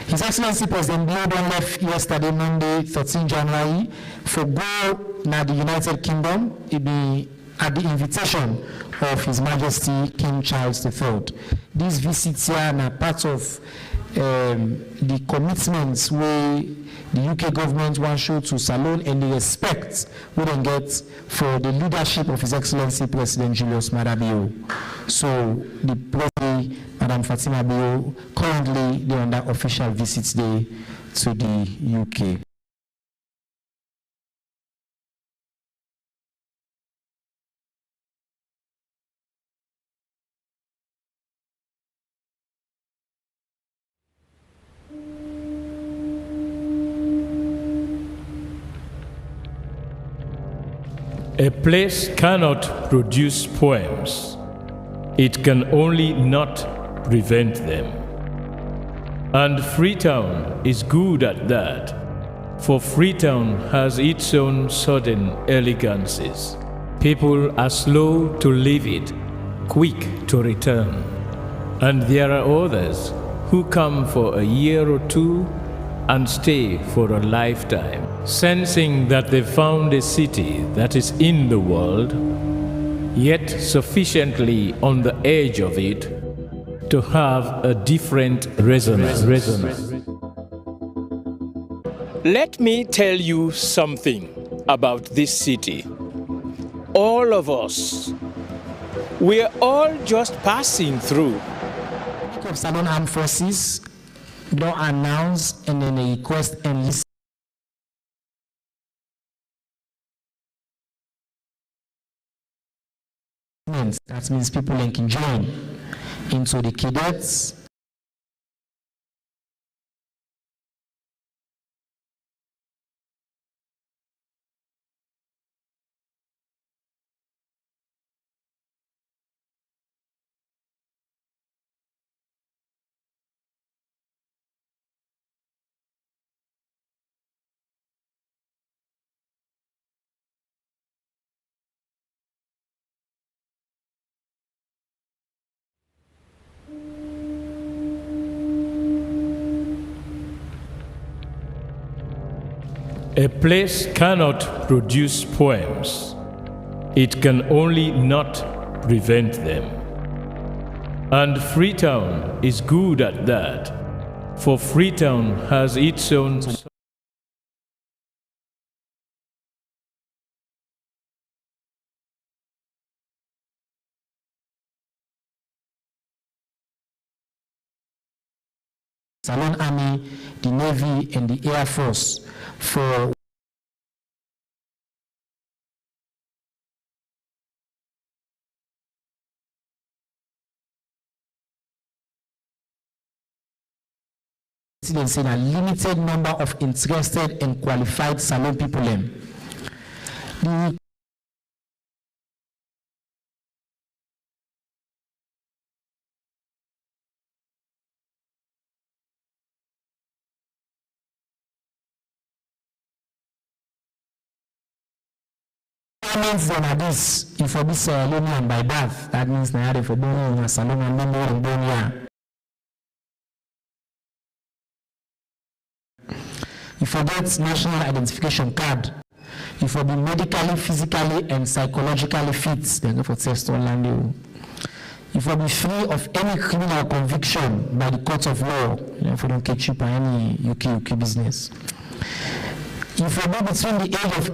His Excellency President Biya don left yesterday, Monday, thirteen January, for go na the United Kingdom. E bin at the invitation of His Majesty King Charles the Third. This visit here na part of, um, the commitments wey the U K government wan show to Salone and the respect wey dem get for the leadership of His Excellency President Julius Maada Bio. So the President, Madam Fatima Bio, currently dey under official visit day to the U K. A place cannot produce poems. It can only not prevent them. And Freetown is good at that, for Freetown has its own sudden elegances. People are slow to leave it, quick to return. And there are others who come for a year or two and stay for a lifetime, sensing that they found a city that is in the world, yet sufficiently on the edge of it to have a different resonance. Let me tell you something about this city. All of us, we're all just passing through. Of Salone Armed Forces don announce and then a request and list. That means people dem can join into the cadets. A place cannot produce poems. It can only not prevent them. And Freetown is good at that, for Freetown has its own Salone Army, the Navy, and the Air Force for See dem say na limited number of interested and qualified Salone people dem. The Requirements dem na this: you for be Sierra Leonean by birth, that means na here dem for born you, na Salone and Limbo dem born you. You for get national identification card. You for be medically, physically, and psychologically fit. Dem go for test all land you. You for be free of any criminal conviction by the court of law. Dem for don catch you for any yuki yuki business. You for be between the age of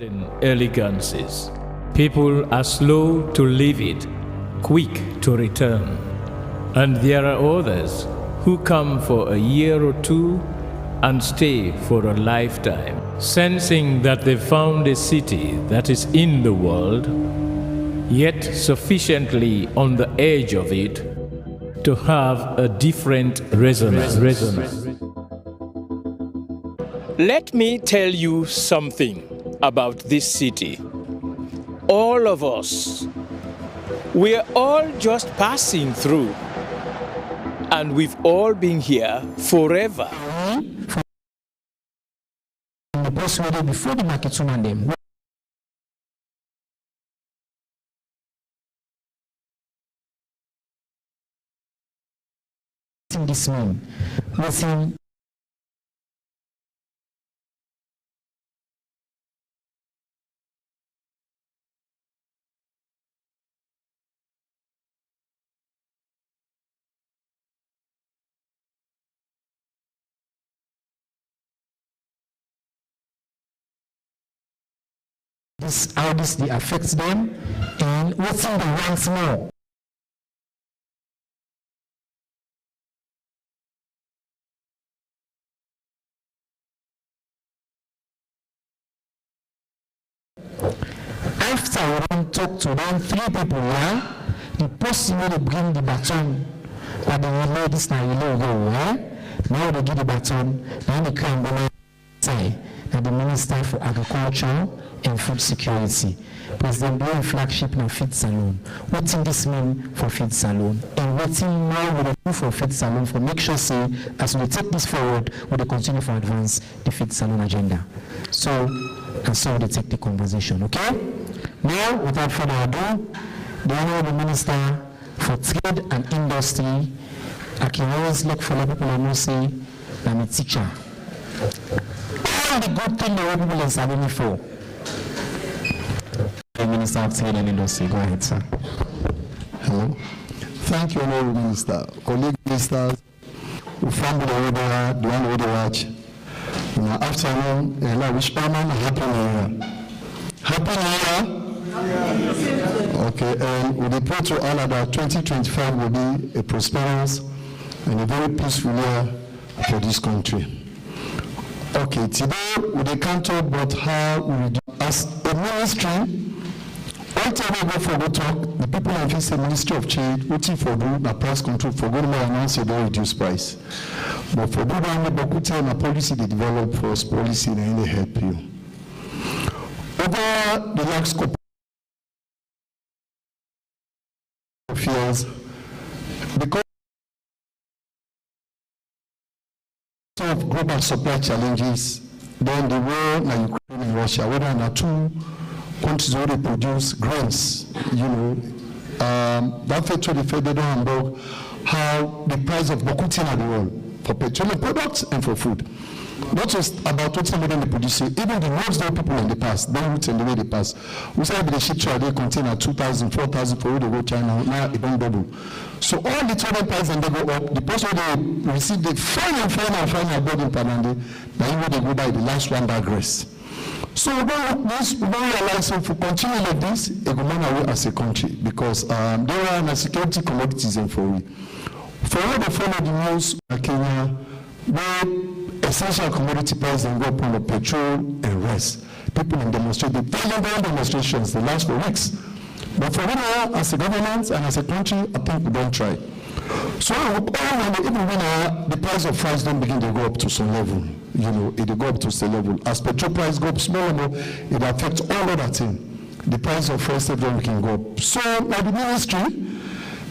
Elegances. People are slow to leave it, quick to return. And there are others who come for a year or two and stay for a lifetime, sensing that they found a city that is in the world, yet sufficiently on the edge of it to have a different resonance. Let me tell you something about this city. All of us, we're all just passing through, and we've all been here forever. From the person wey dey before the market woman dem. Wetin dis mean? Wetin Dis, how dis dey affect dem, and wetin dem want more. After we don talk to dem three people ya, the person wey dey bring the baton, na the relay, this na relay we go, eh? Now we dey give the baton, na him dey carry am go now. Sai na the Minister for Agriculture and Food Security. President Biya im flagship na Feed Salon. Wetin dis mean for Feed Salon, and wetin more we dey do for Feed Salon for make sure say as we dey take dis forward, we dey continue for advance the Feed Salon agenda. So na so we dey take the conversation, okay? Now, without further ado, the Honorable Minister for Trade and Industry, I can always look for the people I know say na mi teacher. All the good thing wey people dem sabi me for. The Minister of Trade and Industry, go ahead, sir. Hello. Thank you, Honorable Minister. Colleague ministers, ufambule wey dey, the one wey dey watch. Una afternoon, and I wish una happy new year. Happy new year. Okay, and we dey pray to Allah that twenty twenty-five will be a prosperous and a very peaceful year for this country. Okay, today we dey come talk about how we reduce as a ministry. All time I go for go talk, the people dem fit say Ministry of Trade, wetin for do na price control, for go announce say don reduce price. But for do that, Bokute na policy dey develop for us, policy na im dey help you. Over the last couple of years, because of global supply challenges, then the war na Ukraine and Russia, wey na two countries wey dey produce grains, you know, um, that fact wey dey fed don hamburg how the price of bokute na the world for petroleum products and for food. Not just about wetin we don dey produce here, even the roads wey people dem dey pass, don route and the way dey pass. We say we dey ship trade container two thousand, four thousand for road dey go China, now e don double. So all the trading price dem dey go up, the person wey dey receive the final, final, final burden per na the, na him wey dey go buy the last one bag rice. So we don look this, we don realize say if we continue like this, e go run away as a country because um, there are na security commodities dem for we. For all the follow the news, na Kenya, wey essential commodity price dem go up on petrol and rice. People dem demonstrate, dey violent, violent demonstrations dey last for weeks. But for we now, as a government and as a country, I think we don try. So we hope all na the, even when uh, the price of rice don begin dey go up to some level, you know, e dey go up to some level. As petrol price go up small more, e dey affect all other things. The price of rice sef don begin go up. So na the ministry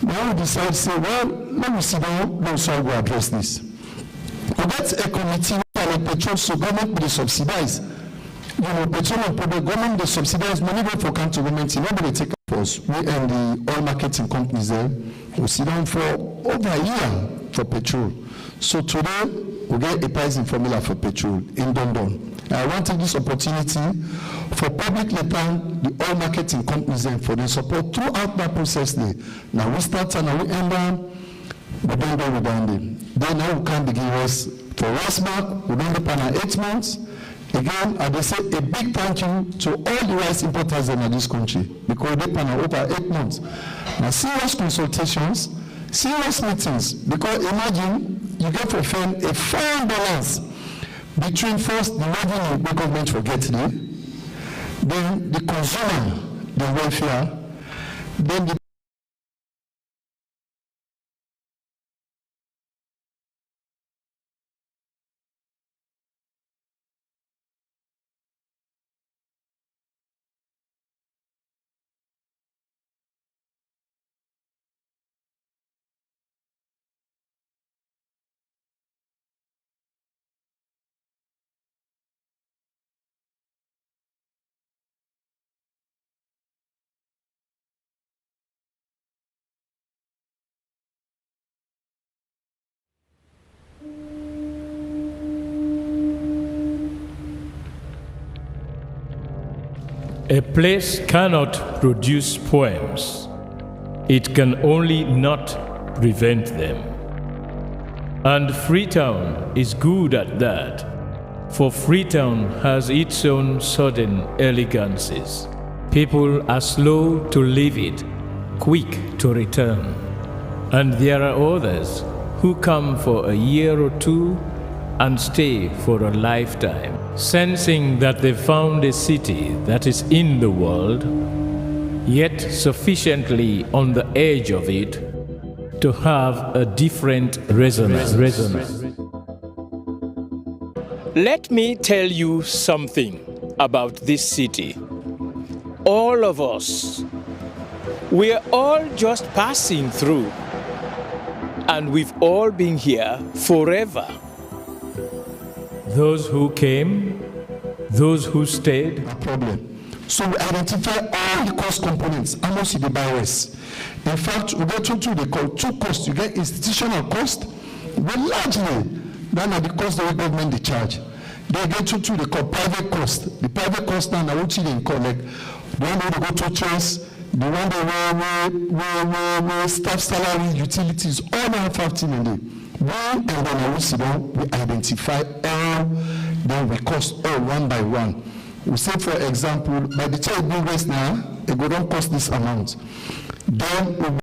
now we decide say, well, let me sit down, no, so I go address this. We get a committee wey na petrol, so government go dey subsidize. You know, petroleum product, government dey subsidize money wey for come to government, e no go dey take am for us. We and the oil marketing companies dem, we sit down for over a year for petrol. So today, we get a pricing formula for petrol in Dondon. I wan take this opportunity for public letter the oil marketing companies dem for the support throughout that process there. Na we start am, na we end am. We don don we don dey. Then now we come begin rest for rest back. We don dey plan am eight months. Again, I dey say a big thank you to all the rice importers dem na this country, because dey pan over eight months. Na serious consultations, serious meetings, because imagine you get for find a fine balance between first the revenue wey government for get dey, then the consumer, the welfare, then the A place cannot produce poems. It can only not prevent them. And Freetown is good at that, for Freetown has its own sudden elegances. People are slow to leave it, quick to return. And there are others who come for a year or two and stay for a lifetime, sensing that they found a city that is in the world, yet sufficiently on the edge of it to have a different resonance. Let me tell you something about this city. All of us, we're all just passing through, and we've all been here forever. Those who came, those who stayed. Na problem. So we identify all the cost components, how much e dey buy rice. In fact, we get two two dey call two cost. You get institutional cost, but largely, that na the cost wey government dey charge. Then get two two dey call private cost. The private cost now na wetin dem collect. The one wey dey go to chance, the one dey wey wey wey wey wey staff salary, utilities, all that five thing dem dey. We and then we sit down, we identify all, then we cost all one by one. We say, for example, by the time e bring waste now, e go don cost this amount. Then we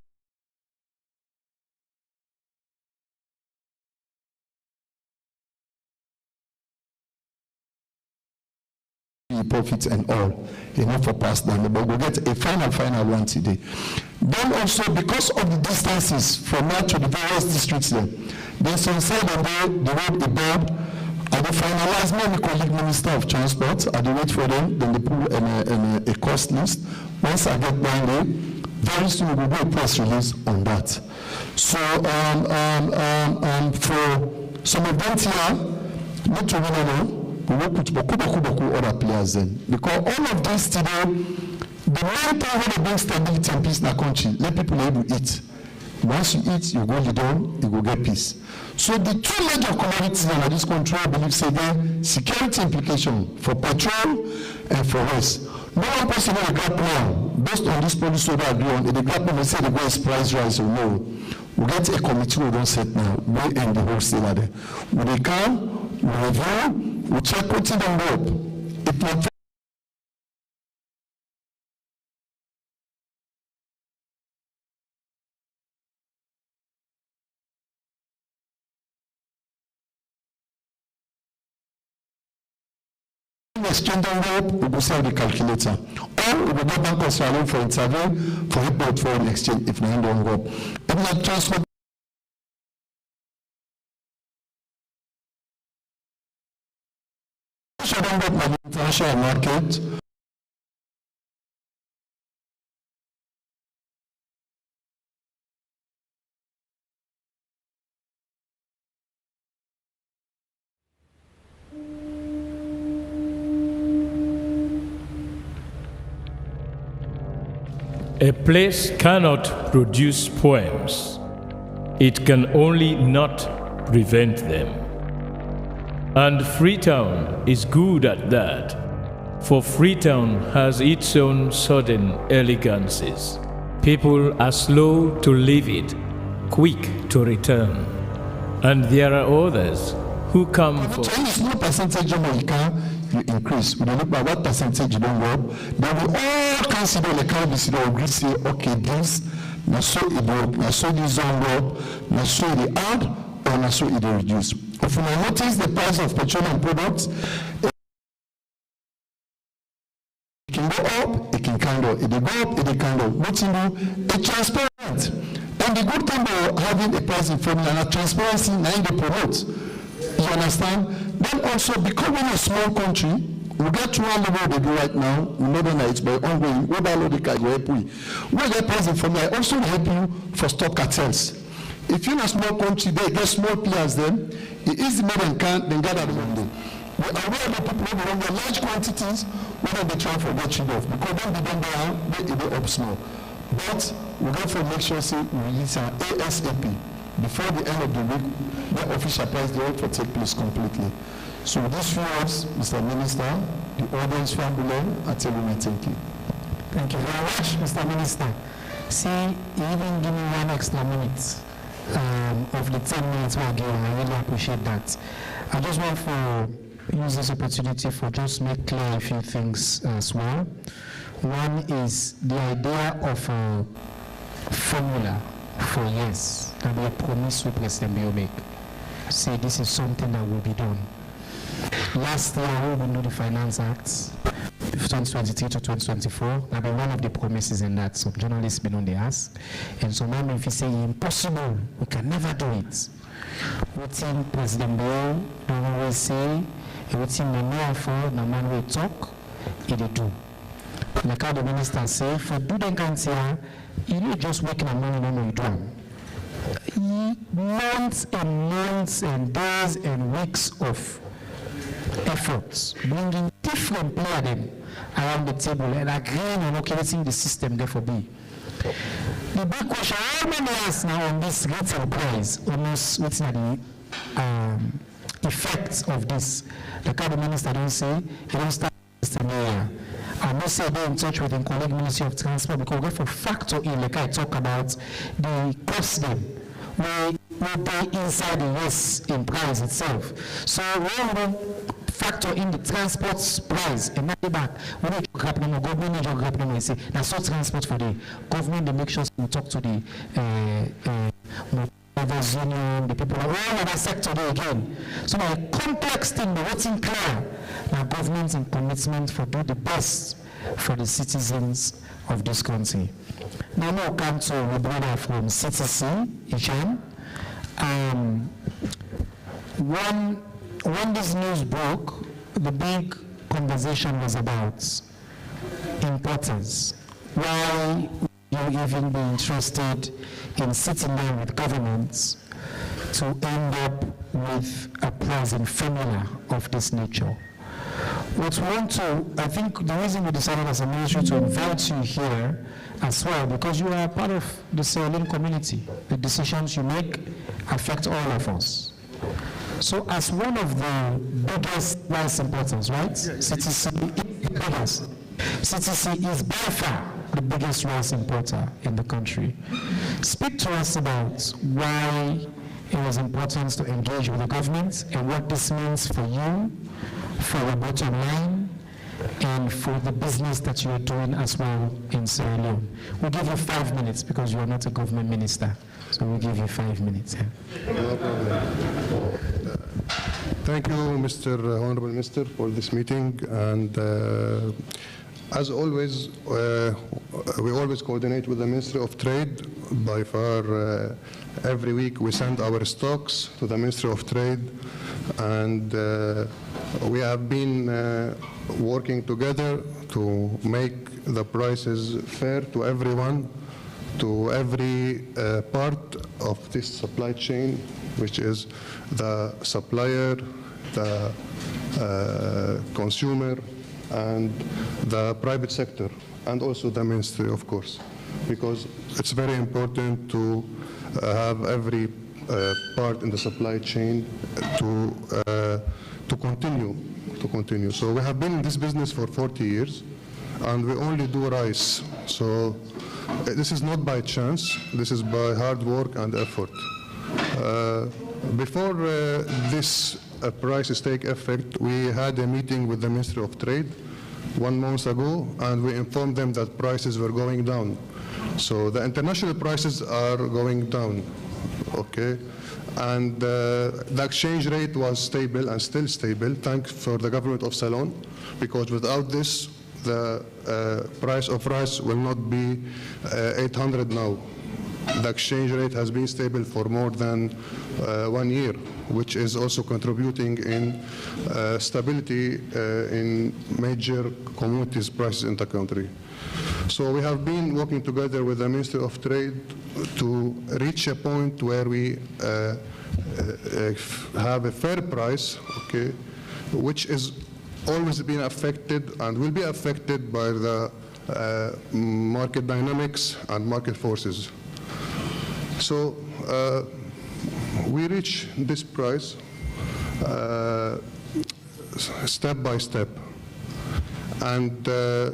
the profit and all, e no for pass down, but we go get a final, final one today. Then also, because of the distances from here to the various districts dem, then some side dem dey, the road e bad. I dey finalize, me and the colleague Minister of Transport, I dey wait for dem, then dey pull an, an, a cost list. Once I get down there, very soon we go do a press release on that. So, um, um, um, um, for some of dem here, not to win alone, we work with boku, boku, boku other players then. Because all of this today, the main thing wey dey bring stability and peace na country, let people able eat. Once you eat, you go down, you go get peace. So the two major commodities in this country, I believe, say get security implication for petrol and for rest. No one person wey dey grab now, based on this policy wey I agree on, e dey grab now, say dey go price rise or no. We get a committee wey don set now, we and the wholesaler dem. We dey come, we review, we check wetin don go up. If na exchange don go up, we go see how dey calculate am. Or we go get bankers for alone for intervene for help with foreign exchange if na im don go up. If na transport Shadon got money international market. A place cannot produce poems. It can only not prevent them. And Freetown is good at that, for Freetown has its own sudden elegances. People are slow to leave it, quick to return. And there are others Who come for? So any small percentage of money can you increase. We dey look at what percentage you don go up. Then we all can sit down, the council sit down, agree say, okay, this na so e dey work, na so this don go up, na so e dey add, or na so e dey reduce. If una notice the price of petroleum products, e can go up, e can come down, e dey go up, e dey come down. Wetin do? E transparent. And the good thing about having a pricing formula na transparency na im dey promote. You understand? Then also, because we na small country, we get one law wey dey do right now, we no don na it, but ongoing, wey that law dey carry go help we. Wey get pricing formula, e also help you for stop cartels. If you na small country, dey get small players dem, e easy make dem can dem gather dem one day. We aware of people wey dey run large quantities, wey dem dey try for get rid of, because dem be don buy am, make e dey up small. But we get for make sure say we release am A S A P before the end of the week, make official price dey for take place completely. So with these few words, Mister Minister, the audience for Ambulance, I tell you my thank you. Thank you very much, Mister Minister. See, you even give me one extra minute um, of the ten minutes wey I give you. I really appreciate that. I just want for use this opportunity for just make clear a few things as well. One is the idea of a formula for yes, that be a promise wey President Bio make. Say this is something that will be done. Last year, we bin do the Finance Act, twenty twenty-three to twenty twenty-four. That be one of the promises in that. Some journalists bin on dey ask, and some man bin feel say e impossible, we can never do it. Wetin President Bio don always say, and wetin Manuel for na man wey talk, e dey do. Like how the minister say, for do dem kind thing, e no just wake na morning no more e do am. E months and months and days and weeks of efforts, bringing different player dem around the table and agreeing on, okay, wetin the system get for be. The big question wey many ask now on this retail price, almost wetin na the um, effects of this. Like how the minister don say, e don start Mister Mayor, I know say I dey in touch with im colleague Ministry of Transport because we get for factor in, like I talk about, the cost dem wey wey dey inside the race in price itself. So when we don factor in the transport price and not the back, we need to grab no more, government need to grab no more. You see, na so transport for the government dey make sure say we talk to the uh, uh, drivers union, the people of all other sector dey again. So na a complex thing, but wetin clear na government im commitment for do the best for the citizens of this country. Now, now come to the brother from C T C, Isham. Um, when when this news broke, the big conversation was about importers. Why you even be interested in sitting down with governments to end up with a pricing formula of this nature? What we want to, I think the reason we decided as a ministry to invite you here as well, because you are part of the Sierra Leone community. The decisions you make affect all of us. So as one of the biggest rice importers, right? C T C is the biggest. C T C is by far the biggest rice importer in the country. Speak to us about why it was important to engage with the government and what this means for you, for your bottom line, and for the business that you are doing as well in Sierra Leone. We'll give you five minutes because you are not a government minister. So we'll give you five minutes. Yeah. No problem. Thank you, Mister Honorable Minister, for this meeting. And uh, as always, uh, we always coordinate with the Ministry of Trade. By far, uh, every week we send our stocks to the Ministry of Trade. And uh, we have been uh, working together to make the prices fair to everyone, to every uh, part of this supply chain, which is the supplier, the uh, consumer, and the private sector, and also the ministry, of course, because it's very important to uh, have every uh, part in the supply chain to uh, to continue to continue. So we have been in this business for forty years, and we only do rice. So uh, this is not by chance. This is by hard work and effort. Uh, before uh, this uh, prices take effect, we had a meeting with the Ministry of Trade one month ago, and we informed them that prices were going down. So the international prices are going down, okay? And, uh, the exchange rate was stable and still stable, thanks for the government of Ceylon, because without this, the, uh, price of rice will not be, uh, eight hundred now. The exchange rate has been stable for more than, uh, one year, which is also contributing in, uh, stability, uh, in major commodities prices in the country. So we have been working together with the Ministry of Trade to reach a point where we, uh, uh, uh, have a fair price, okay, which is always been affected and will be affected by the, uh, market dynamics and market forces. So, uh, we reach this price, uh, s-, step by step. And, uh,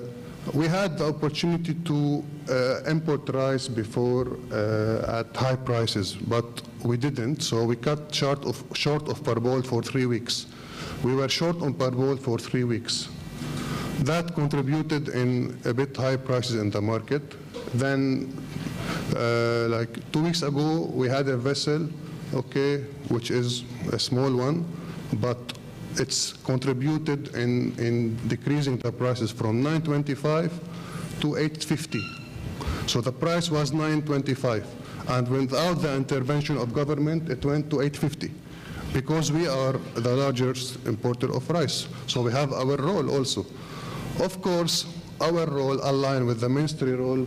we had the opportunity to, uh, import rice before, uh, at high prices, but we didn't. So we cut short of, short of parboiled for three weeks. We were short on parboiled for three weeks. That contributed in a bit high prices in the market. Then, uh, like, two weeks ago, we had a vessel, okay, which is a small one, but it's contributed in, in decreasing the prices from nine twenty-five to eight fifty. So the price was nine twenty-five, and without the intervention of government, it went to eight fifty, because we are the largest importer of rice. So we have our role also. Of course, our role align with the ministry role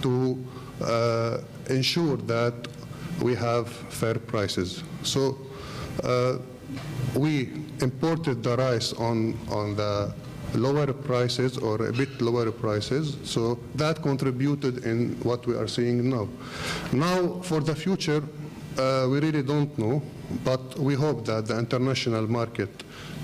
to, uh, ensure that we have fair prices. So, uh, we imported the rice on, on the lower prices or a bit lower prices, so that contributed in what we are seeing now. Now, for the future, uh, we really don't know, but we hope that the international market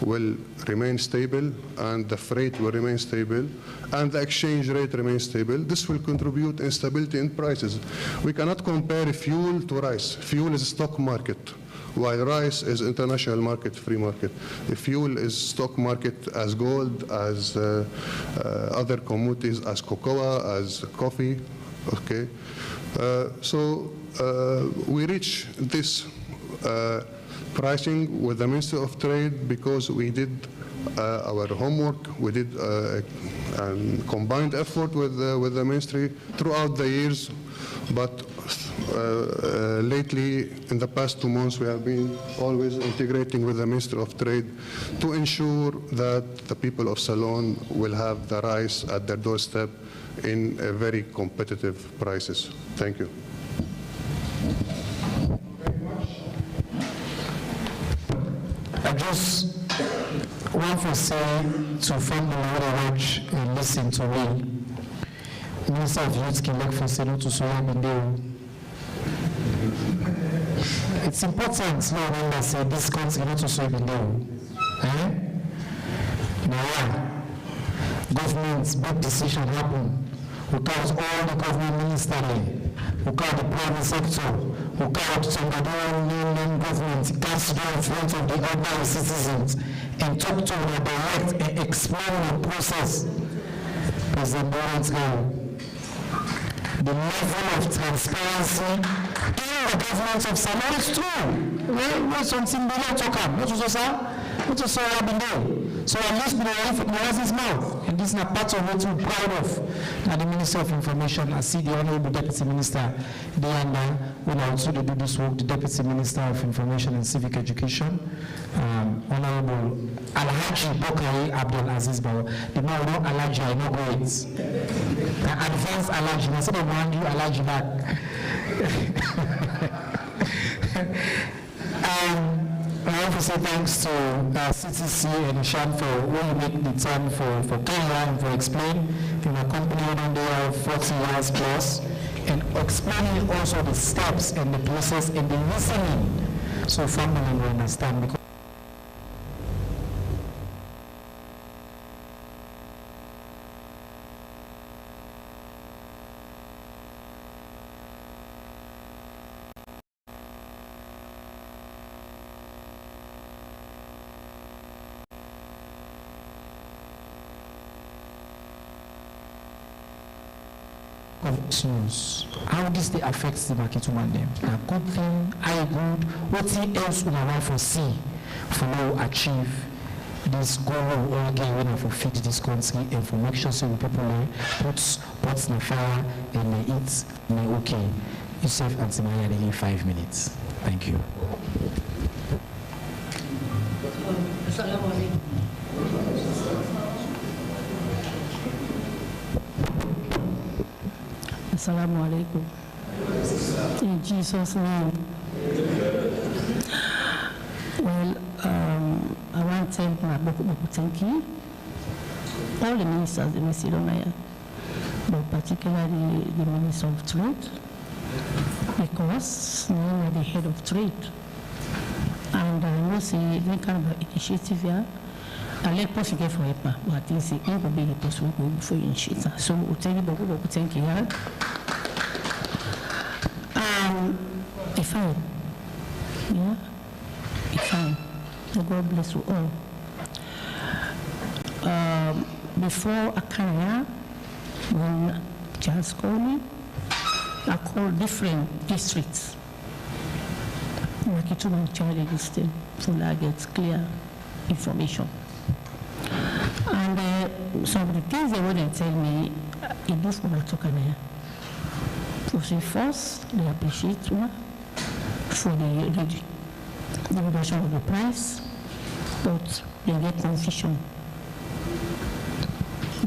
will remain stable and the freight will remain stable and the exchange rate remains stable. This will contribute instability in prices. We cannot compare fuel to rice. Fuel is a stock market, while rice is international market, free market. The fuel is stock market as gold, as, uh, uh, other commodities, as cocoa, as coffee. Okay, uh, so, uh, we reach this, uh, pricing with the Ministry of Trade because we did, uh, our homework. We did, uh, a combined effort with, uh, with the ministry throughout the years, but, uh, uh, lately, in the past two months, we have been always integrating with the Ministry of Trade to ensure that the people of Ceylon will have the rice at their doorstep in a very competitive prices. Thank you. I just want to say to family wey dey watch and listen to me, Minister of Youth Kilek for say no to so I bin dey o. It's important to remember say this country no too so I bin dey o. Eh? Na why? Government big decision happen. We count all the government minister dem, we count the private sector, we count some of the non non government, e come sit down in front of the ordinary citizens and talk to una direct and explain the process. President Lawrence Garo, the level of transparency in the government of Salon is true. Well, well, something we don't talk am. Not so, sir. Not so, sir. I bin dey. So at least we dey read from the horse's mouth, and this na part of wetin we proud of. Na the Minister of Information, I see the Honourable Deputy Minister dey under, wey na also dey do this work, the Deputy Minister of Information and Civic Education, um, Honourable Alhaji Bokari Abdul Aziz Bawa. The man wey Alhaji, I no go wait. Na advance Alhaji, na so dem wan do Alhaji back. Um, I want to say thanks to uh, C T C and Shan for only make the time for, for carry on for explain. You know, company wey don dey here forty years plus, and explaining also the steps and the process and the reasoning. So family will understand because of snows. How dis dey affect di market woman dem? Na good thing, how e good? Wetin else una wan for see for make we achieve dis goal wey we all get, wey na for feed dis country and for make sure say we people dem put pot na fire and dem eat na okay? Yusuf and Timaya dey give five minutes. Thank you. Assalamu alaikum. In Jesus' name. Well, um, I want to thank my Boku Boku thank you. All the ministers, the Mister Lonaya, but particularly the Minister of Trade, because now are the head of trade. And I know say any kind of initiative here, I let person get for help, but I think say it will be the person who go before you initiate. So we tell you, Boku Boku, thank you. Yeah? Um, if I, yeah, if I, may God bless you all. Um, before I come here, when Charles called me, I called different districts. Like it too much child this thing, so that I get clear information. And uh, some of the things they were tell me, uh, it do for my talk and I. So say first, they appreciate una for the, the, the reduction of the price, but they get confusion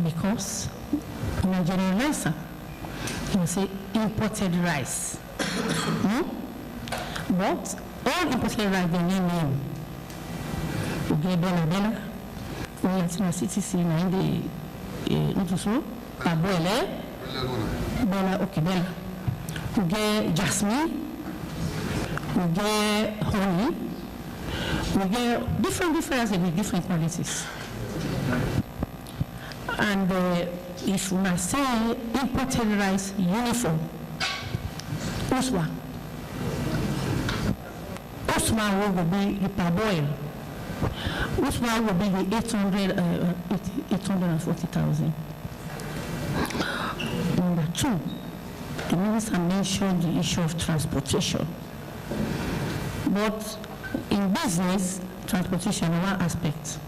because Nigerian rice, ah, you say imported rice. Hmm? But all imported rice, they need name. We get Bella Bella. We get na C T C na in the, eh, not so. Parboil, eh? Bella, okay, Bella. We get jasmine. We get honey. We get different, different, with different qualities. And uh, if una say imported rice uniform, uswa, uswa wey go be the parboil, uswa wey go be the eight hundred, uh, eight hundred and forty thousand. Number two, the minister mentioned the issue of transportation. But in business, transportation na one aspect.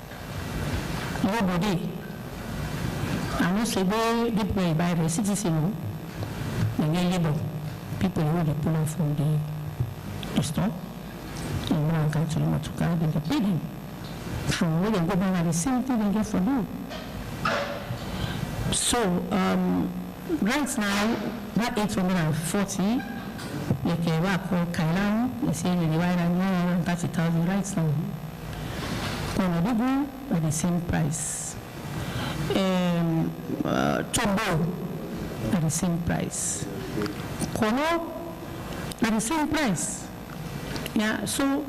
Nobody. I know say the people wey buy the citizen o, dem get labor. People wey dey pull am from the, the store, dem go and carry to the motor car, dem dey pay dem. From where dem go buy na the same thing dem get for do. So, um, right now, that eight hundred and forty, like, uh, what I call Kailan, they say they buy that nine hundred and thirty thousand right now. Konodugu at the same price. Um, uh, Tombo at the same price. Kono at the same price. Yeah, so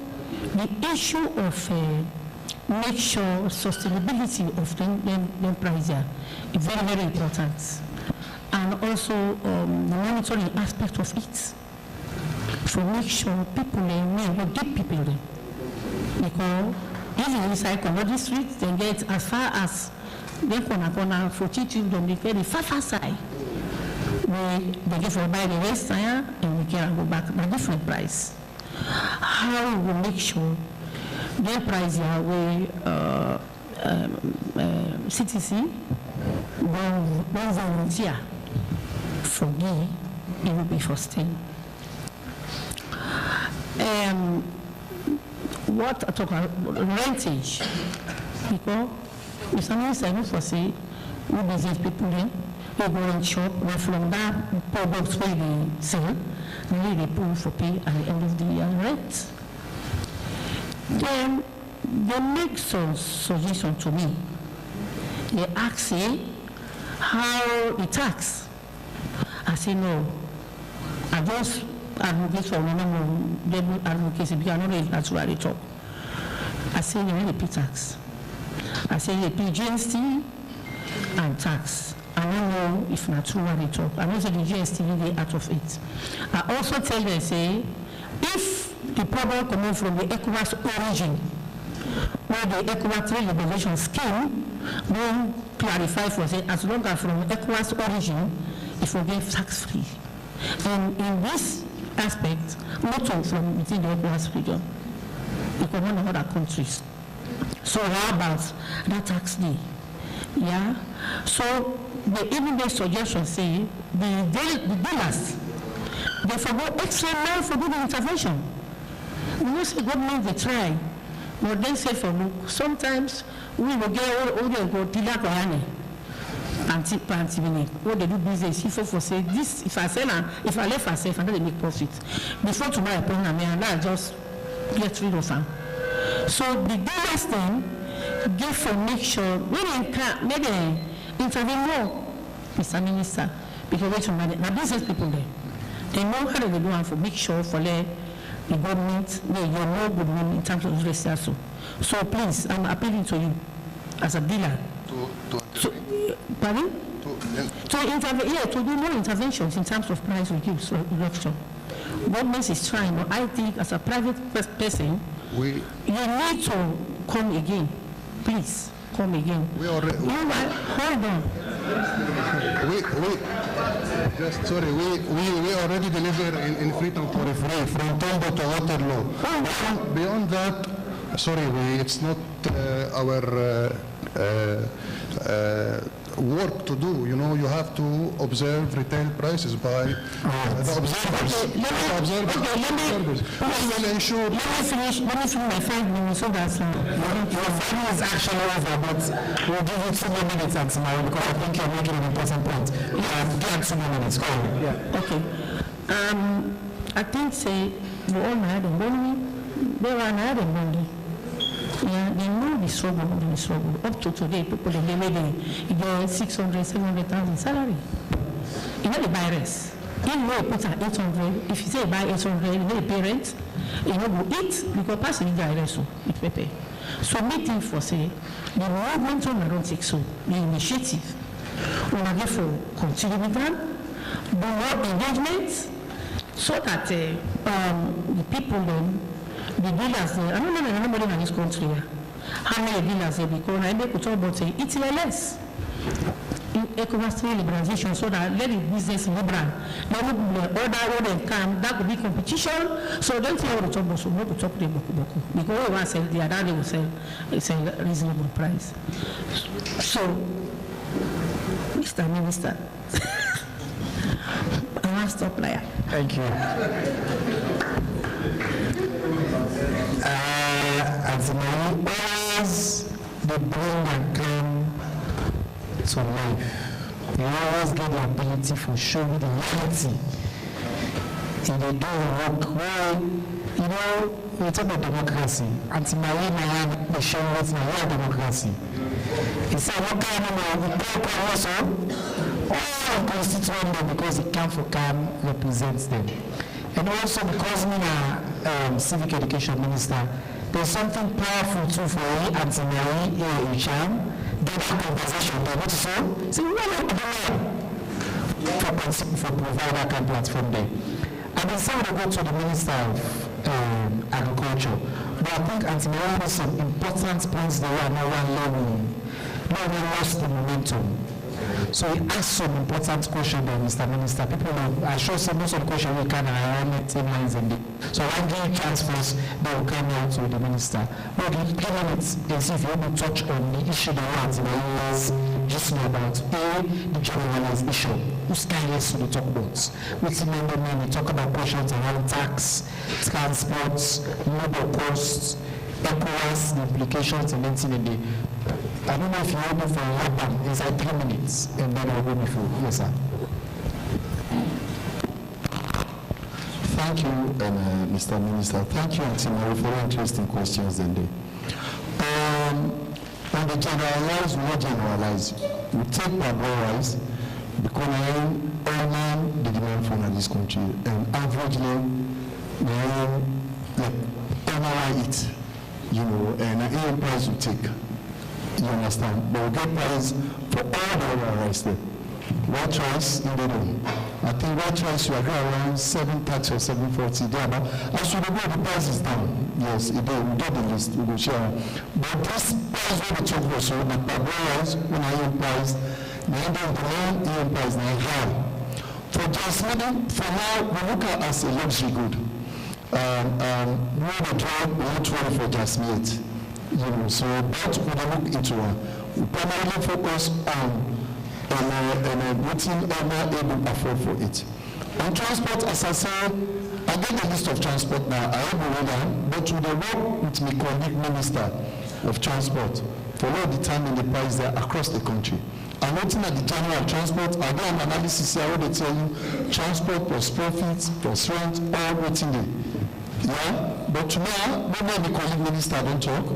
the issue of, uh, make sure sustainability of dem, dem, dem price, yeah, is very, very important. And also, um, the monitoring aspect of it, for make sure people dem, we go give people dem. Because if you inside commodity street, dem get as far as dem corner corner for Chichi, dem dey get the far far side. We dem get for buy the rest, yeah, and we can go back na different price. How we go make sure get price, yeah, wey, uh, um, um, C T C don, don volunteer for give, e go be for stay. Um, what I talk about rentage, because Mister Minister, I know for say we business people dem, we go rent shop, na from that products wey dey sell, na we dey put for pay at the end of the year rent. Then they make some suggestion to me. They ask say how the tax. I say no. I just advocate for normal devil advocacy because I no know if na true I dey talk. I say you no dey pay tax. I say you pay G S T and tax. I no know if na true what they talk. I know say the G S T dey out of it. I also tell them say if the problem comot from the ECOWAS origin, wey the ECOWAS trade liberation scheme don clarify for say as long as from ECOWAS origin, e for get tax free. And in this aspect, motor from within the ECOWAS region, e comot na other countries. So how about that tax day? Yeah. So they even get suggestion say the deal- the dealers, they for go extra mile for do the intervention. We know say government dey try, but dem say for look, sometimes we go get all all dem go dealer koyane, panti panti mini, wey dey do business, if for say this, if I sell am, if I left myself, I no dey make profit. Before tomorrow I put am here, now I just get rid of am. So the dealers dem get for make sure when dem can make dem intervene more, Mister Minister, because wetin matter na business people dem, dem know how dem dey do am for make sure for let the government make e get more good money in terms of literacy also. So please, I'm appealing to you as a dealer. To to So, pardon? To to interve yeah, to do more interventions in terms of price reduce reduction. Government is trying, but I think as a private pers- person, we you need to come again, please come again. We already Meanwhile, hold on. We we just sorry. We we we already deliver in, in Freetown for the free from Tambo to Waterloo. Beyond, beyond that, sorry, we it's not uh, our uh, uh, uh, work to do. You know, you have to observe retail prices by uh, the observers. Okay, let me, Observers. okay, let me, Observers. Let me ensure. Let me finish. Let me finish my five minutes so that uh, your, your five minutes actually over, but we'll give you two more minutes, Auntie Mary, because I think you're making an important point. Uh, get two more minutes. Go on. Yeah. Okay. Um, I think say we all na dem born we. They were na dem born we. Yeah, they know the struggle, the struggle. Up to today, people dey dey wey dey get six hundred, seven hundred thousand salary. You know they buy rest. If you put am eight hundred, if you say you buy eight hundred, you know you pay rent, you no go eat because pass you buy rest o with pepper. So me think for say the movement wey una don take so, the initiative, una get for continue with am, do more engagement, so that uh, um, the people dem, the dealers dem, I no know anybody na this country here. How many dealers dey because na make we talk about uh, E T L S, in ECOWAS three liberalization, so that let the business liberal, let the uh, order wey dem come, that go be competition. So don't tell we talk about so no go talk the boku boku because we wan sell there, that they will sell sell reasonable price. So, Mister Minister, I wan stop like that. Thank you. Uh, as my always dey bring and come to life, you always get the ability for show me the reality. You dey do the work well. You know, we talk about democracy. Auntie Marie Mayan dey show wetin na real democracy. He say, what kind of man we call Congress o? All constituent dem because he come for come represent them. And also because me na um, civic education minister, there's something powerful too for me, Auntie Marie here in Cham, get that conversation there, which is so, say, we want to for, for provide that kind of platform there. I bin say we go to the Minister of um, Agriculture, but I think Auntie Maria have some important points there wey I no wan let we no we lost the momentum. So he ask some important question there, Mister Minister. People know, I sure say most of the question we can around the same lines and the, so I wan give you chance first, then we come out to the minister. But in three minutes, as if you want to touch on the issue that we are just know about A, the generalized issue. Who's kind yes to the talk about? Wetin men don men dey talk about questions around tax, transport, labor costs, ECOWAS, the implications and anything in the I don't know if you want to for wrap am inside three minutes and then I'll go before. Yes, sir. Thank you, um, uh, Mister Minister. Thank you, Auntie Mary, for your interesting questions. Then, um, on the generalize, we not generalize. We take Pablo rice because na him all man the demand for in this country, and averagely, na him like all man eat, you know, and na him price we take. You understand? But we get price for all the other rice dem. White rice in the room. I think white rice you agree around seven thirty or seven forty there, but as we dey go, the price is down. Yes, e dey. We get the list. We go share am. But this price wey we talk about so na Pablo rice, wey na him price, na him dey demand, him price na him high. For Jasmine, for now, we look at as a luxury good. Um, um, we no dey draw much money for Jasmine yet. You know, so, but we dey look into am. We primarily focus on, um, uh, um, uh, wetin Emma able afford for it. On transport, as I say, I get the list of transport now. I able read am, but we dey work with my colleague minister of transport for all the time in the price there across the country. And wetin na the general transport, I do an analysis here wey dey tell you transport plus profit plus rent, all wetin dey. Yeah, but tomorrow, when my colleague minister don talk,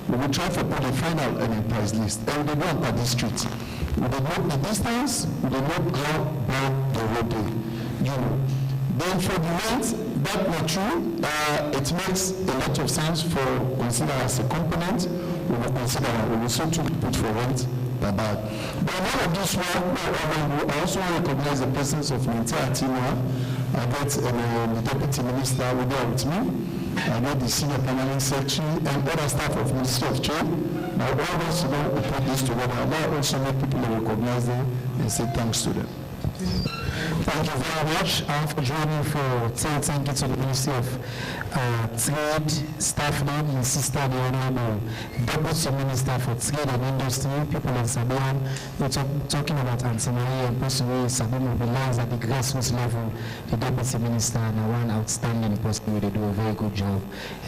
we go try for put the final, um, price list, and we dey do am per district. We dey note the distance, we dey note how bad the road dey. You know. Then for the rent, that na true. Uh, it makes a lot of sense for consider as a component. We will consider am. We will also to put for rent, bye bye. But in all of this work, we, we, we also want to recognize the presence of my entire team here. I get, um, uh, the deputy minister wey dey with me. I get the senior permanent secretary and other staff of Ministry of Trade. Now, all those people who put this together, I also make people recognize them and say thanks to them. Thank you very much, uh, for joining for Tell Thank You to the Ministry of, uh, Trade, staff dem, and sister, the Honorable Deputy Minister for Trade and Industry, people in Sabian. We're talk, talking about Auntie Marie and person wey sabi mobilize at the grassroots level. The Deputy Minister na one outstanding person wey dey do a very good job,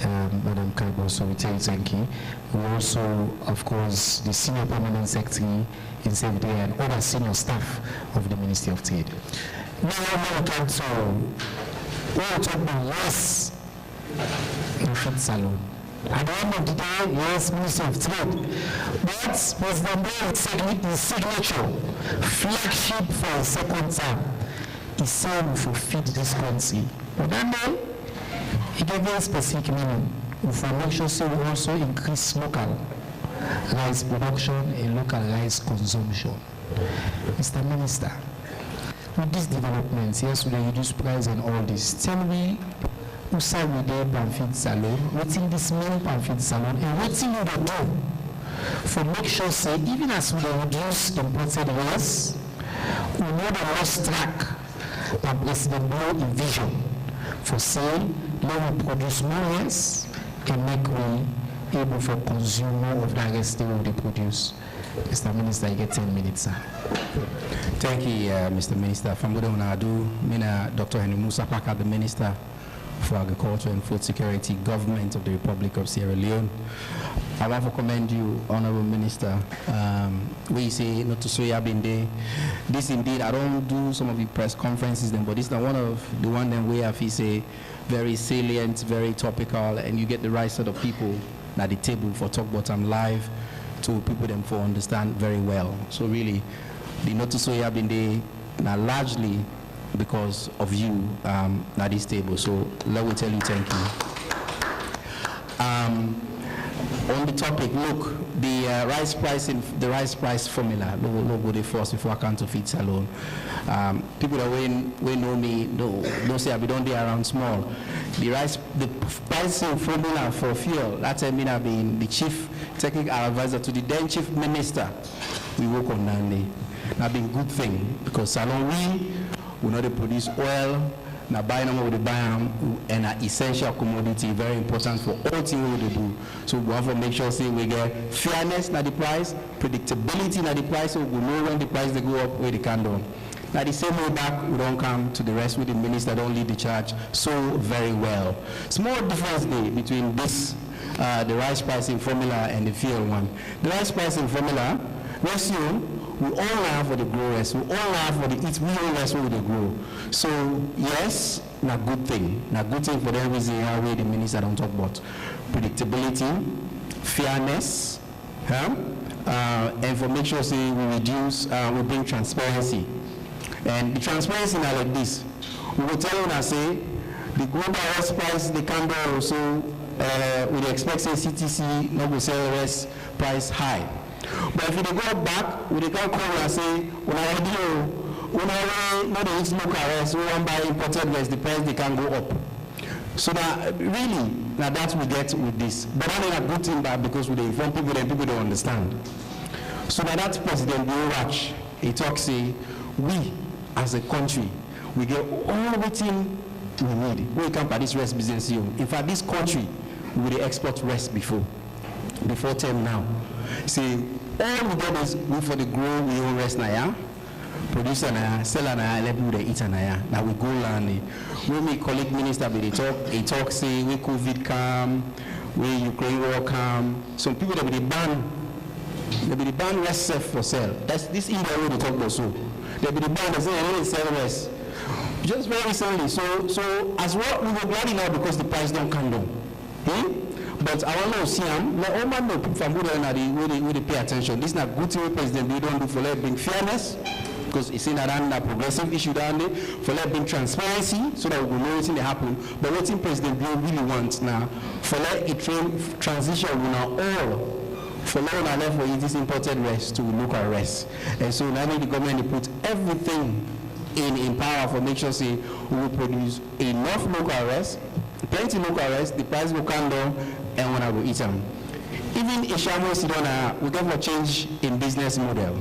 um, Madam Kaibo. So we tell you thank you. We also, of course, the senior permanent secretary, in safety and other senior staff of the Ministry of Trade. Now, now we come to, we will talk about, yes, profit salon. At the end of the day, yes, Ministry of Trade. But President Bola sign his signature, flagship for a second term. He say we for feed this country. But that day, he get very specific meaning. We for make sure say we also increase local rice production and local rice consumption. Mister Minister, with dis development, yes, we dey reduce price and all this. Tell we, who side we dey pan feed salon, wetin dis mean pan feed salon, and wetin we go do for make sure say even as we dey reduce imported rice, we no dey lost track na President Bola in vision for say make we produce more rice and make we able for consume more of that rice wey we dey produce. Mister Minister, you get ten minutes, sir. Thank you, uh, Mister Minister. Fambuda una adu, mi na Doctor Henry Musa Packard, the Minister for Agriculture and Food Security, Government of the Republic of Sierra Leone. I want to commend you, Honorable Minister, um, wey you say not to soya bin dey. This indeed, I don't do some of the press conferences then, but this is one of the one then where I feel say very salient, very topical, and you get the right set of people at the table for talk about am live to people them for understand very well. So really, the notice we have been there now largely because of you, um, at this table. So let me tell you thank you. Um, on the topic, look, the, uh, rice pricing, the rice price formula, no, no go dey force before I come to feed salon. Um, people that wey, wey know me know, know say I be don dey around small. The rice, the pricing formula for fuel, that time me I been the chief technical advisor to the then chief minister. We work on that day. That been good thing because salon we, we no dey produce oil, na buy normal we dey buy am, and na essential commodity, very important for all thing we dey do. So we want to make sure say we get fairness na the price, predictability na the price, so we go know when the price dey go up, when dey come down. Na the same way back, we don come to the rest wey the minister don lead the charge so very well. Small difference dey between this, uh, the rice pricing formula and the fuel one. The rice pricing formula, we assume we all na for the growers, we all na for the eat, we all na so we dey grow. So yes, na good thing. Na good thing for that reason how wey the minister don talk about predictability, fairness, huh? Uh, and for make sure say we reduce, uh, we bring transparency. And the transparency na like this. We go tell una say the global rice price dey come down, so, uh, we dey expect say C T C no go sell rice price high. But if e dey go up back, we dey come call una say una ready o, una wey no dey eat local rice, wey wan buy imported rice, the price dey can go up. So na really na that we get with this. But that na good thing back because we dey inform people, then people dey understand. So na that President Buhari, he talk say we as a country, We get all wetin we need wey come for this rice business. In fact, this country, we dey export rice before, before term now. Say all we get is we for the grow we own rice na ya, produce am na ya, sell am na ya, let people dey eat am na ya. Na we go land. When my colleague minister bin dey talk, he talk say when covid come, when ukraine war come, some people dem bin dey ban, dem bin dey ban rice sef for sell. That's this india wey dey talk about so. Dem bin dey ban, dem say dem no dey sell rice. Just very recently, so so as well we go glad now because the price don come down. Hmm? But I wan know see am like all man know people from who na the wey dey wey dey pay attention. This na good thing wey president bin don do for let bring fairness, because e say na that na progressive issue down there, for let bring transparency so that we go know wetin dey happen. But wetin president bin really want na for let e train transition una all for let una left for eat this imported rice to local rice. And so na make the government dey put everything in in power for make sure say we go produce enough local rice, plenty local rice, the price go come down, and una go eat am. Even isham wey sidon na we get for change im business model.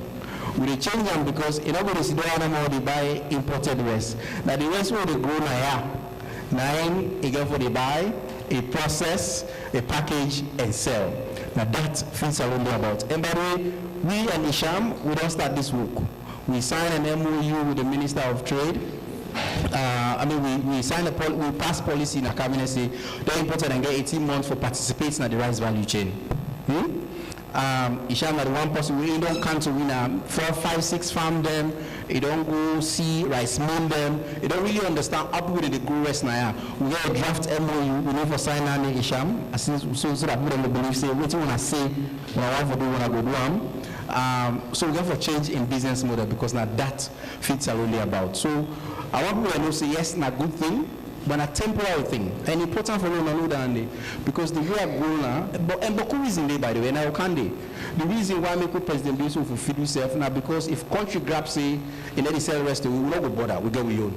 We dey change am because e no go dey sidon anymore dey buy imported rice. Na the rice wey dey grow na ya na im e get for dey buy, e process, e package and sell. Na that fit salon dey about. And by the way, we and isham we don start this work. We sign an M O U with the Minister of Trade. Uh, I mean, we, we signed a pol- we passed policy in our cabinet say the importer dem get eighteen months for participate in the rice value chain. Hmm? Um, Isham na the one person wey don come to win am four, five, six farm dem. He don go see rice mill dem. He don really understand how people dey dey grow rice na ya. We get a draft M O U. We need for sign am, Isham. As in, so so that people dem go believe say wetin una say una wan for do, una go do am. Um, so we get for change in business model because na that fit salon dey about. So I want people to know say yes, na good thing, but na temporary thing. And important for una know that day because the way I go now, but and boku reason dey by the way, na okande. The reason why make we president be so for feed yourself now because if country grab say e no dey sell rest away, we no go bother, we get we own.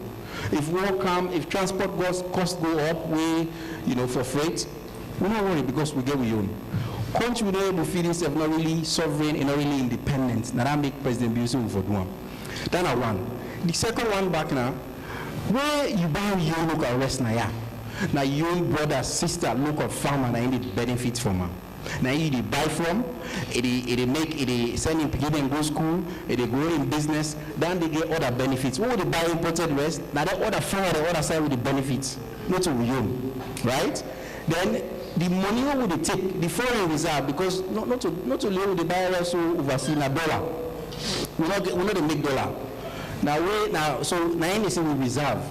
If war come, if transport cost cost go up, we you know for freight, we no worry because we get we own. Country we no able feed himself, not really sovereign and not really independent. Na that make president be so for do am. That na one. The second one back now, where you buy your local rest na ya. Na your own brother, sister, local farmer na im dey benefit from am. Na you dey buy from, e dey e dey make e dey send im pikin dem go school, e dey grow im business, then dey get other benefits. Who dey buy imported rest? Na the other farmer, the other side wey dey benefit, not to we own, right? Then the money wey we dey take, the foreign reserve, because no not to not to lay we dey buy rest so overseas na dollar. We no get we no dey make dollar. Na wey na so na im dey say we reserve.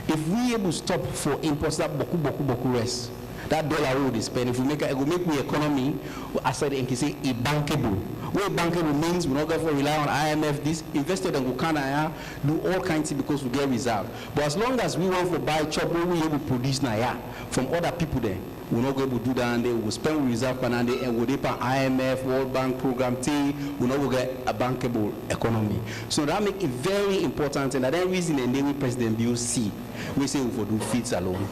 If we able stop for import that boku boku boku rest, that dollar wey we dey spend, if we make am, e go make we economy as I dey say e bankable. Wey bankable means we no get for rely on I M F. This investor dem go come na ya do all kind thing because we get reserve. But as long as we want for buy chop wey we able produce na ya from other people dem, we no go able do that and then we go spend we reserve pan and then and we dey pan I M F, World Bank program till we no go get a bankable economy. So that make it very important and that then reason and then we president bill see we say we for do feed salon.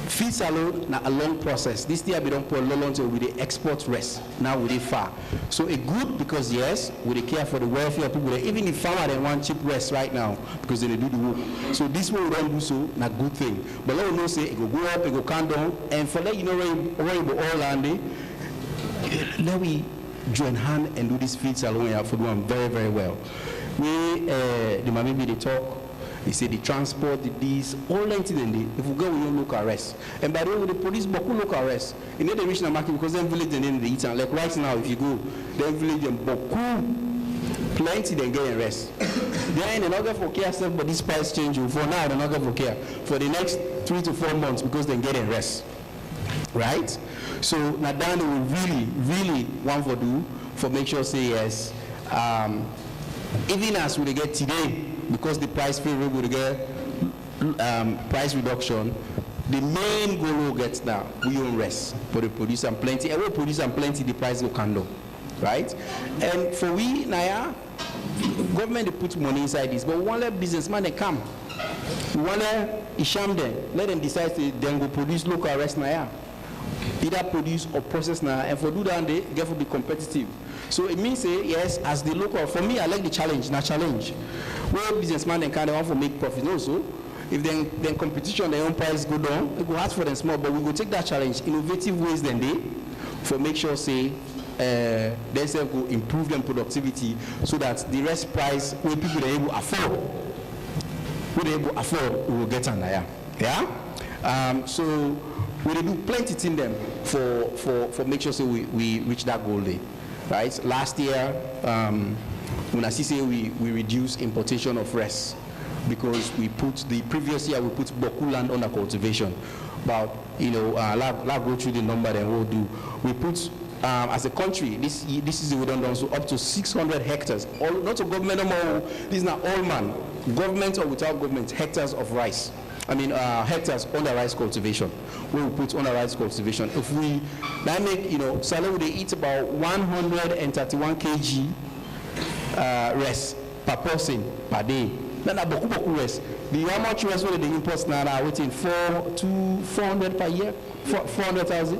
Feed salon na a long process. This year we don put a long time we dey export rest. Now we dey far. So e good because yes, we dey care for the welfare of people. Even the farmer dem want cheap rest right now because dem dey do the work. So this one we don do so na good thing. But let we know say e go go up, e go come down, and for let you know where you, where you go all land dey, let we join hand and do this feed salon here for do am very very well. We uh, the mami be dey talk. He say the transport, the this, all plenty dem dey. If we go, we no local rest. And by the way, we dey produce boku local rest. E no dey reach na market because dem village dem dey eat am. Like right now, if you go, dem village dem boku plenty dem get im rest. Then dem no get for care sef, but this price change o. For now, dem no get for care for the next three to four months because dem get im rest, right? So na that we really, really want for do for make sure say yes, um, even as we dey get today, because the price favorable dey get um, price reduction, the main goal we get now, we own rest for the produce am plenty. And we produce am plenty, the price go come down, right? And for we, na ya, government dey put money inside this, but we wan let businessman dem come. We wan let Isham dem, let dem decide say dem go produce local rest na ya. Either produce or process na ya, and for do that, they get for be competitive. So e mean say, yes, as the local, for me, I like the challenge, na challenge. Wey businessman dem kind of want for make profit, no, so if dem, dem competition, dem own price go down, e go hard for dem small, but we go take that challenge, innovative ways dem dey, for make sure say, uh, dem sef go improve dem productivity, so that the rest price wey people dem able afford, wey dem able afford, we go get am na ya. Yeah? Um, so we dey do plenty thing dem for, for, for make sure say we, we reach that goal there. Right? Last year, um, una see say we, we reduce importation of rice because we put, the previous year we put boku land under cultivation. But, you know, uh, la, la go through the number dem we do. We put, um, as a country, this ye-, this season we don done so up to six hundred hectares. All, not to government no more, this na all man, government or without government, hectares of rice. I mean, uh, hectares under rice cultivation. Wey we put under rice cultivation. If we, that make, you know, Salone we dey eat about one hundred and thirty-one K G, uh, rice per person per day. Na, na boku boku rice. The how much rice wey dem dey import na, na wetin, four, two, four hundred per year? Four, four hundred thousand?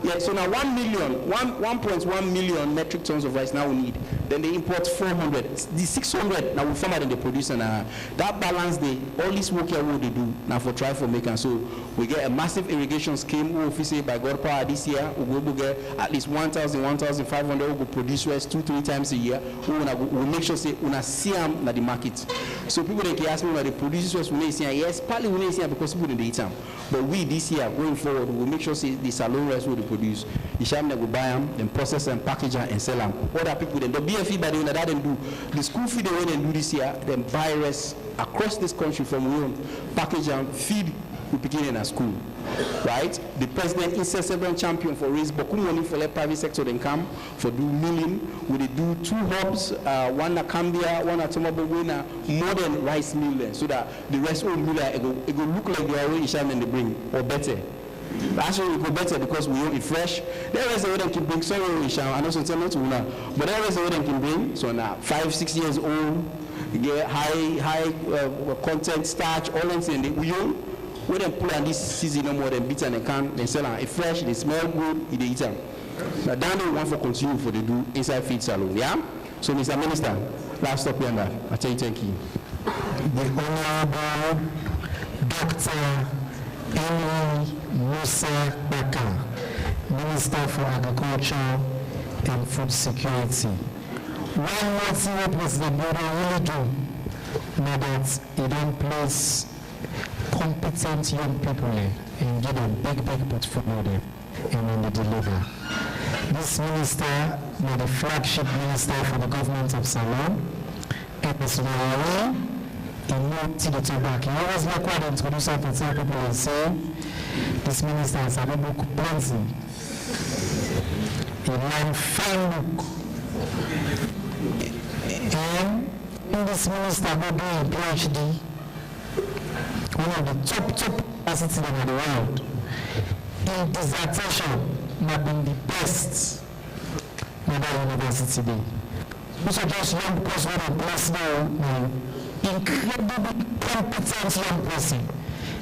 Yeah, so na one million, one, one point one million metric tons of rice now we need. Then they import four hundred. The six hundred, na we farmer dem dey produce am na. That balance dey, all this work here wey we dey do, na for try for make am. So we get a massive irrigation scheme wey we fit say by God power this year, we go able get at least one thousand, one thousand five hundred wey go produce rice two, three times a year. We una go, we make sure say una see am na the market. So people dem dey ask me, "Una dey produce this rice, we no see am?" Yes, partly we no see am because people dem dey eat am. But we, this year, going forward, we go make sure say the Salone rice wey we dey produce, the sham dem go buy am, dem process am, package am, and sell am. Other people dem, the B F E by the way, na that dem do. The school feed dem wey dem do this year, dem buy rice across this country from we own, package am, feed we pikin dem na school. Right? The president himself sef don champion for raise boku money for let private sector dem come for do milling. We dey do two hubs, uh, one na Cambia, one na Tomobo, wey na modern rice mill dem, so that the rest of mill, e go, e go look like the one wey Isham dem dey bring, or better. Actually, e go better because we own e fresh. The rest wey dem can bring, sorry, Isham, I know something not una, but the rest wey dem can bring, so na five, six years old, get high, high, uh, content starch, all dem thing dey we own. Wey dem pull am this season no more, dem beat am, dem can, dem sell am. E fresh, e dey smell good, e dey eat am. Na that we want for continue for dey do inside Feed Salone, yeah? So, Mister Minister, last up here now. I tell you thank you. The Honorable Doctor Henry Musa Baka, Minister for Agriculture and Food Security. One more thing wey President Bodo really do na that e don place competent young people dem and give dem big, big portfolio dem, and dem dey deliver. This minister na the flagship minister for the government of Salone, and as una aware, e no tey dey talk back. E always like when dem introduce am for tell people and say, "This minister sabi book plenty. E learn fine book." And when this minister go do im P H D, one of the top, top university dem in the world, im dissertation na bin the best na that university dey. Those are just young person wey dem place now, na incredibly competent young person.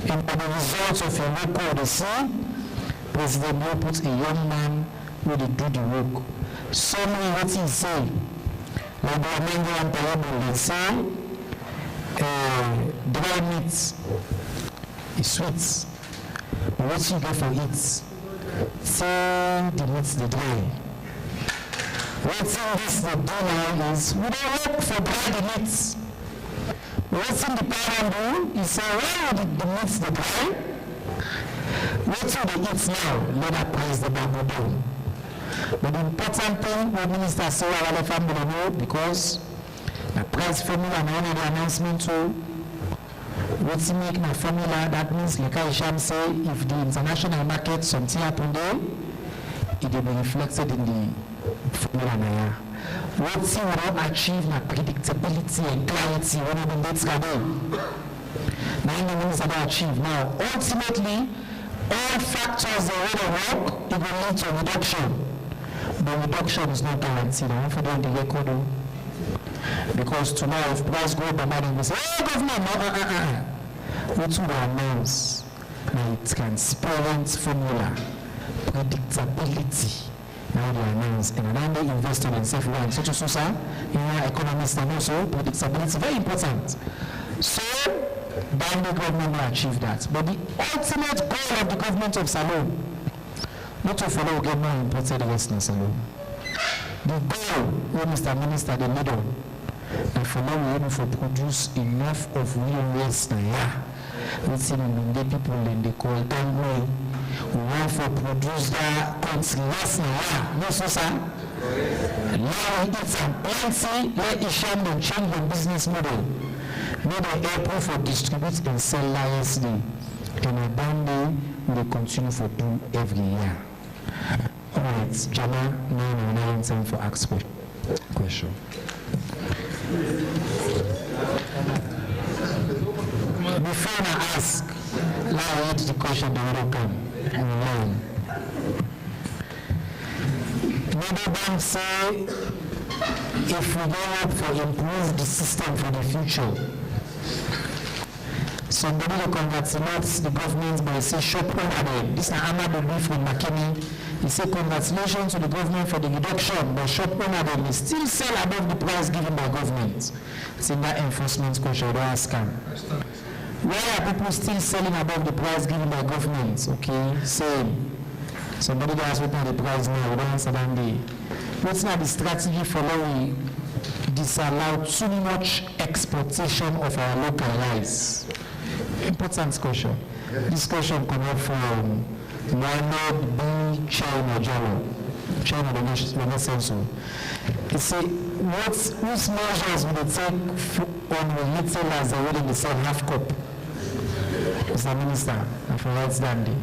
And by the result of im work wey we dey see, President Bodo put a young man wey dey do the work. Some way wetin e say, like the Amenge and Tayabon dey say, uh, dry meat e sweet, but wetin you get for eat, say the meat dey dry. Wetin this dey do now is we dey work for dry the meat. Wetin the power do is say when the, the meat dey dry, wetin we dey eat now, let that price dey back go down. But the important thing wey minister say, our family know, because na price formula na im the announcement too. Wetin make na formula, that means, like Isham say, if the international market something happen there, e dey be reflected in the formula na ya. Wetin we don achieve na predictability and clarity wey no bin dey today. Na im the minister don achieve. Now, ultimately, all factors dem wey dey work, e go lead to reduction. But reduction is not guaranteed. I wan for don dey record o. Because tomorrow, if price go up, mama dem go say, "Oh, government, no, uh, uh, uh, uh." Wetin we announce na a transparent formula, predictability, Now they announce, and then the investor themselves go and say to Susa, you know, economists and also predictability very important. So, Bande government no achieve that. But the ultimate goal of the government of Salone, not to follow get more imported West na Salone. The goal wey Mister Minister dey lead on na for now we able for produce enough of real rice na ya. Wetin we bin dey people dem dey call dangme. We wan for produce that country rice na ya. No so sir. Now we eat am plenty. Let Isham dem change dem business model. Make dem help we for distribute and sell largely. And na Bande we dey continue for do every year. Alright, Jama, now na now time for ask que-, question. Before I ask, let I read the question that will come. Online. Neighbor Bank say if we go work for improve the system for the future, somebody dey congratulate the government by say shop owner dem. This na Ahmad Obi from Makeni. He say congratulations to the government for the reduction, but shop owner dem dey still sell above the price given by government. Single enforcement question, I don ask am. Why are people still selling above the price given by government? Okay, same. Somebody dey ask wetin na the price now, we don answer that day. Wetin na the strategy for when we disallow too much exportation of our local rice? Important question. This question comot from Mohammed B China Jalo. China Renaissance. He say, what, which measures we dey take f-, on retailers dem wey dey sell half cup? Mister Minister, I for write down there.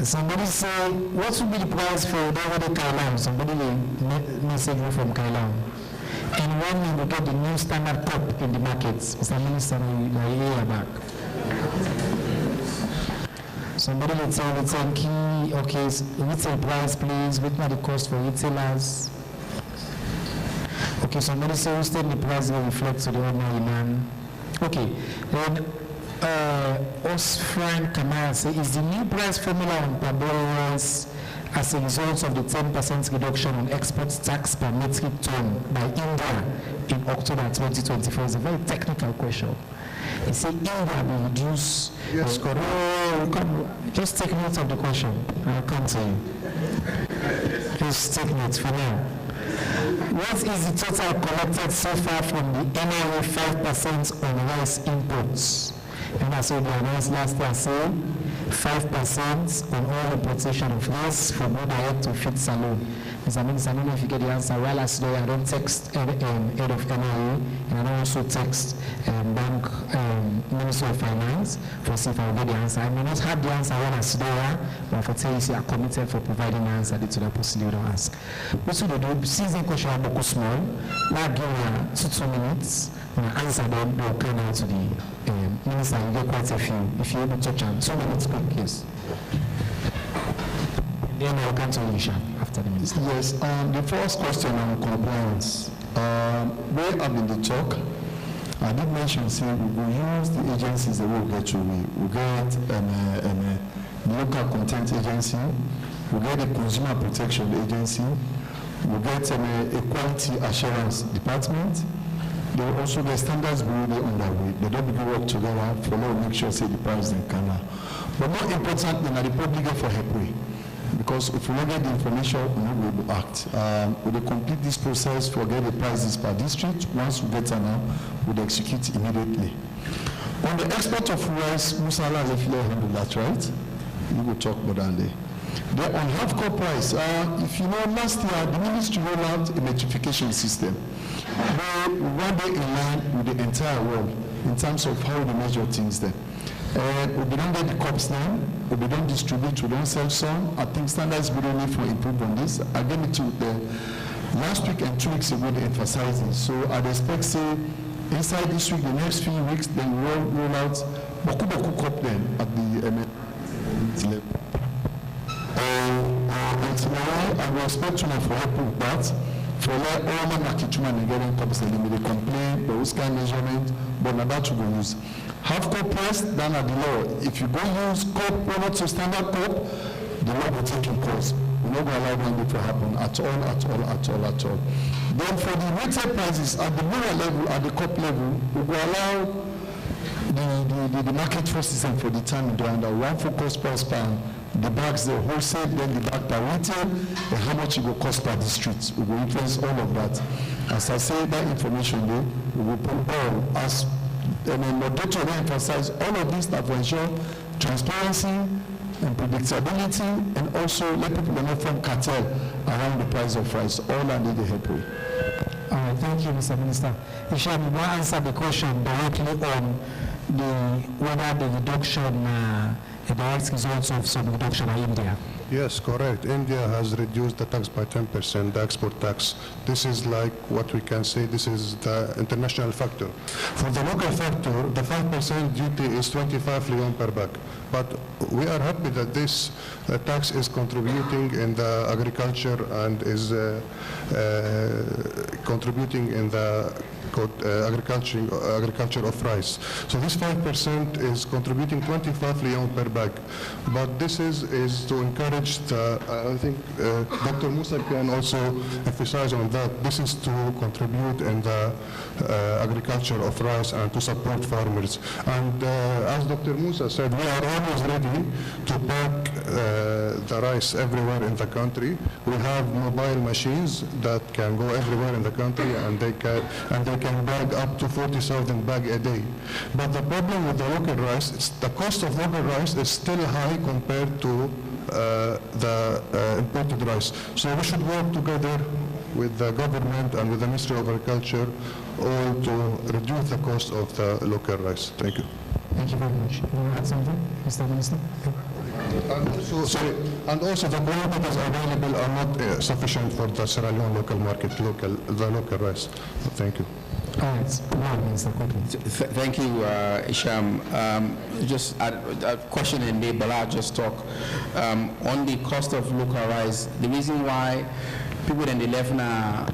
Somebody say, what will be the price for that wey dey Kailam? Somebody dey me-, message me from Kailam. And when we go get the new standard cup in the market? Mister Minister, na you, na you hear back. Somebody dey tell me, thank you. Okay, s-, retail price, please. Wetin na the cost for retailers? Okay, somebody say, who state the price will reflect to the ordinary man? Okay, then, uh, Osfran Kamara say, is the new price formula on parboiled rice as a result of the ten percent reduction on export tax per metric ton by India in October twenty twenty-four? Is a very technical question. He say India will reduce. Yes, correct. Oh, come, just take note of the question. I'll come to you. Just take note for now. What is the total collected so far from the N I A five percent on rice imports? And I said they announced last year, say five percent on all importation of rice for go direct to feed Salone. Mister Minister, I don't know if you get the answer. While I sit there, I don text head, um, head of N I A, and I don also text, um, bank, um, Minister of Finance for see if I will get the answer. I may not have the answer when I sit there, but I for tell you say I committed for providing the answer to that person you don ask. Wetin we dey do, since the question about small, now give me two, two minutes, and I answer them, they'll come out to the, um, minister. You get quite a few. If you able to touch am, two minutes quick, yes. Then I'll come to you, Isha, after the minister. Yes, um, the first question on compliance. Um, wey I bin dey talk, I did mention say we go use the agencies that we get to. We, we get, um, uh, um, uh, local content agency, we get the consumer protection agency, we get, um, uh, a quality assurance department. They also get standards bureau dey under we. They don begin work together for now make sure say the price dem can now. But more importantly, na the public get for help we. Because if we no get the information, we no go able act. Um, we dey complete this process for get the prices per district. Once we get am now, we dey execute immediately. On the export of rice, Musa Alhaji fit handle that, right? You go talk about that day. Then on half cup rice, uh, if you know, last year the ministry rolled out a metrification system. Wey we wan dey in line with the entire world in terms of how we measure things dem. Uh, we bin don get the cups now, we bin don distribute, we don sell some. I think standards we don need for improve on this. I get meeting with them last week and two weeks ago, they emphasize it. So I'd expect say inside this week, the next few weeks, then we roll, roll out boku boku cup dem at the M N level. And, uh, and tomorrow, I go expect una for help with that. For let all the market woman and get them cups dem, they complain, but which kind measurement, but na that we go use. Half cup press, that na the law. If you go use cup wey no to standard cup, the law go take im course. We no go allow one day for happen at all, at all, at all, at all. Then for the retail prices at the lower level, at the cup level, we go allow the, the, the, the market forces dem for determine the one that one full cost price per the bags, the wholesale, then the bag per retail, and how much e go cost per district. We go influence all of that. As I say, that information dey, we go put all as, and then moderator dey emphasize all of this na for ensure transparency and predictability, and also let people dem no form cartel around the price of rice. All na dey dey help we. All right, thank you, Mister Minister. Isham, you wan answer the question directly on the whether the reduction na a direct result of some reduction by India? Yes, correct. India has reduced the tax by ten percent, the export tax. This is like what we can say, this is the international factor. For the local factor, the five percent duty is twenty-five lyon per bag. But we are happy that this uh, tax is contributing in the agriculture and is uh, uh, contributing in the co- uh, agriculture, agriculture of rice. So this five percent is contributing twenty-five lyon per bag. But this is, is to encourage the, I think uh, Doctor Musa can also emphasize on that. This is to contribute in the uh, agriculture of rice and to support farmers. And uh, as Doctor Musa said, we are always ready to pack uh, the rice everywhere in the country. We have mobile machines that can go everywhere in the country, and they can, and they can bag up to forty thousand bag a day. But the problem with the local rice, it's, the cost of local rice is still high compared to uh, the uh, imported rice. So we should work together with the government and with the Ministry of Agriculture, all to reduce the cost of the local rice. Thank you. Thank you very much. You want to add something, Mister Minister? And also, sorry, and also the quantities available are not uh, sufficient for the Sierra Leone local market, local, the local rice. Thank you. All right, now, Minister, quickly. Th- thank you, uh, Isham. Um, just a, a question in there, Bala just talk um, on the cost of local rice. The reason why people in the left now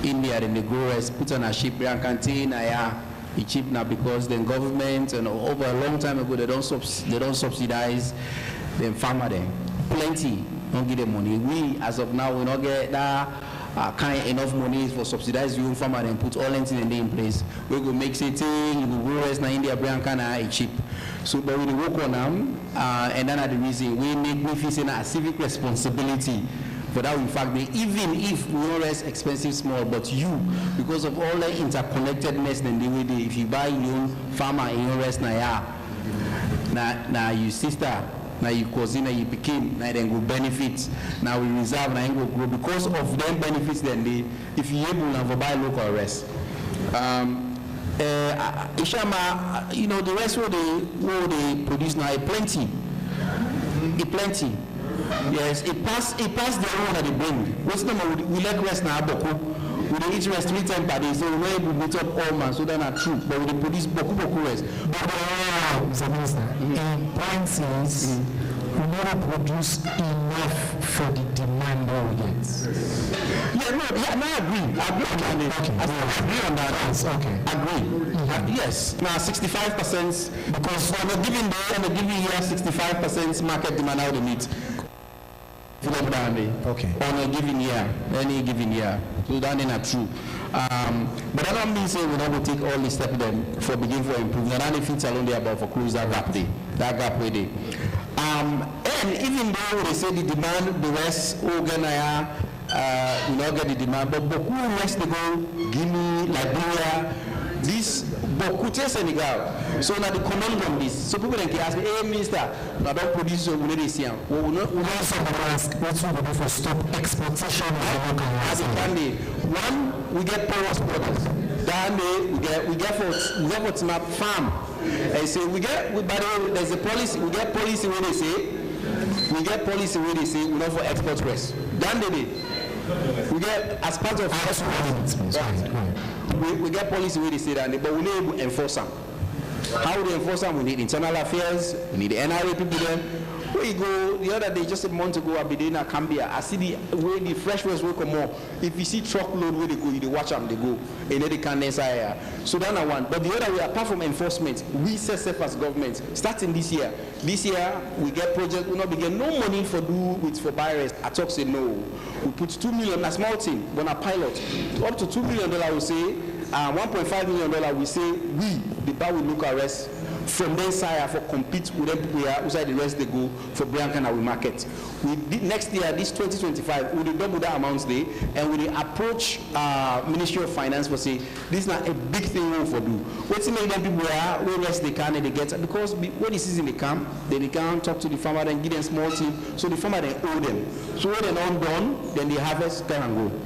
India, then they grow rice, put on a ship, and contain, yeah, e cheap now because the government and over a long time ago they don't subs- they don't subsidize the farmer them. Plenty don't give them money. We as of now we not get that uh, kind enough money for subsidize your own farmer and put all anything in, in place. We go make say thing you go grow rice na India, Brian Kana e cheap. So but we dey work on am uh, and that na the reason we make me feel say na a civic responsibility for that we fact dey even if we no rice expensive small but you because of all the interconnectedness dem dey wey dey if you buy your own farmer in your rice na ya na na you sister na you cousin na you pikin na dem go benefit na we reserve na im go grow because of dem benefits dem dey if you able na for buy local rice. Um, uh, Ishama, you know the rice wey dey wey dey produce now e plenty, e plenty. Yes, e pass e pass the one that dey bring. Wetin dem we, we like rice na aboko. We dey eat rice three times per day, so we no able meet up all man. So that na true, but we dey produce boku boku rice. But uh, Mister Minister, mm. in point is, mm. we no dey produce enough for the demand wey we get. Yeah, no, yeah, no, I agree. I agree on that. Okay. I agree on that. Yes, okay. Agree. Mm-hmm. Uh, yes, now sixty-five percent because on a given day, on a given year, sixty-five percent market demand out the meat. Philip Dande. Okay. On a given year, any given year. So that is not true. Um, but that don't mean say we don't go take all the step them for begin for improve. Now that fit alone there about for close that gap there, that gap where they. Um, and even though they say the demand, the rest, oh, Ghana, uh, we not get the demand, but Boku rest they go Guinea, Liberia, this Boku to Senegal. So now the conundrum this. So people then can ask me, hey, minister, I don't produce so we no dey see am. Well, we no we no Why some of us, wetin we go do for stop exportation of the local as a rice? Candidate. One, we get porous borders. Then we get we get for we get for Timap farm. And so we get we, by the way, there's a policy. We get policy when they say we get policy when they say we not for export rice. Then they dey. We get as part of Ask for minutes, please. Go ahead, go ahead. We, we get policy when they say that, but we no able enforce am. How we dey enforce am? We need internal affairs, we need N R A people dem. Wey e go the other day, just a month ago, I bin dey na Cambia. I see the way the fresh waste wey comot. If you see truckload wey dey go, you dey watch am dey go. E no dey count inside here. So that na one. But the other way, apart from enforcement, we sef sef as government, starting this year, this year we get project, we no bin get no money for do with for buy rest. I talk say no. We put two million, na small thing, but na pilot. Up to two million dollar, we say, uh, one point five million dollar, we say we, the Bawi local rest, from dem side for compete with dem people here, who side the rest dey go for Bianca na we market. We, the next year, this twenty twenty-five, we dey double that amount dey, and we dey approach, uh, Ministry of Finance for say, this na a big thing we for do. Wetin make dem people here wey rest dey can dey get, because be- when the season dey come, dem dey can talk to the farmer, then give dem small thing, so the farmer dem owe dem. So when dem don done, then the harvest can and go.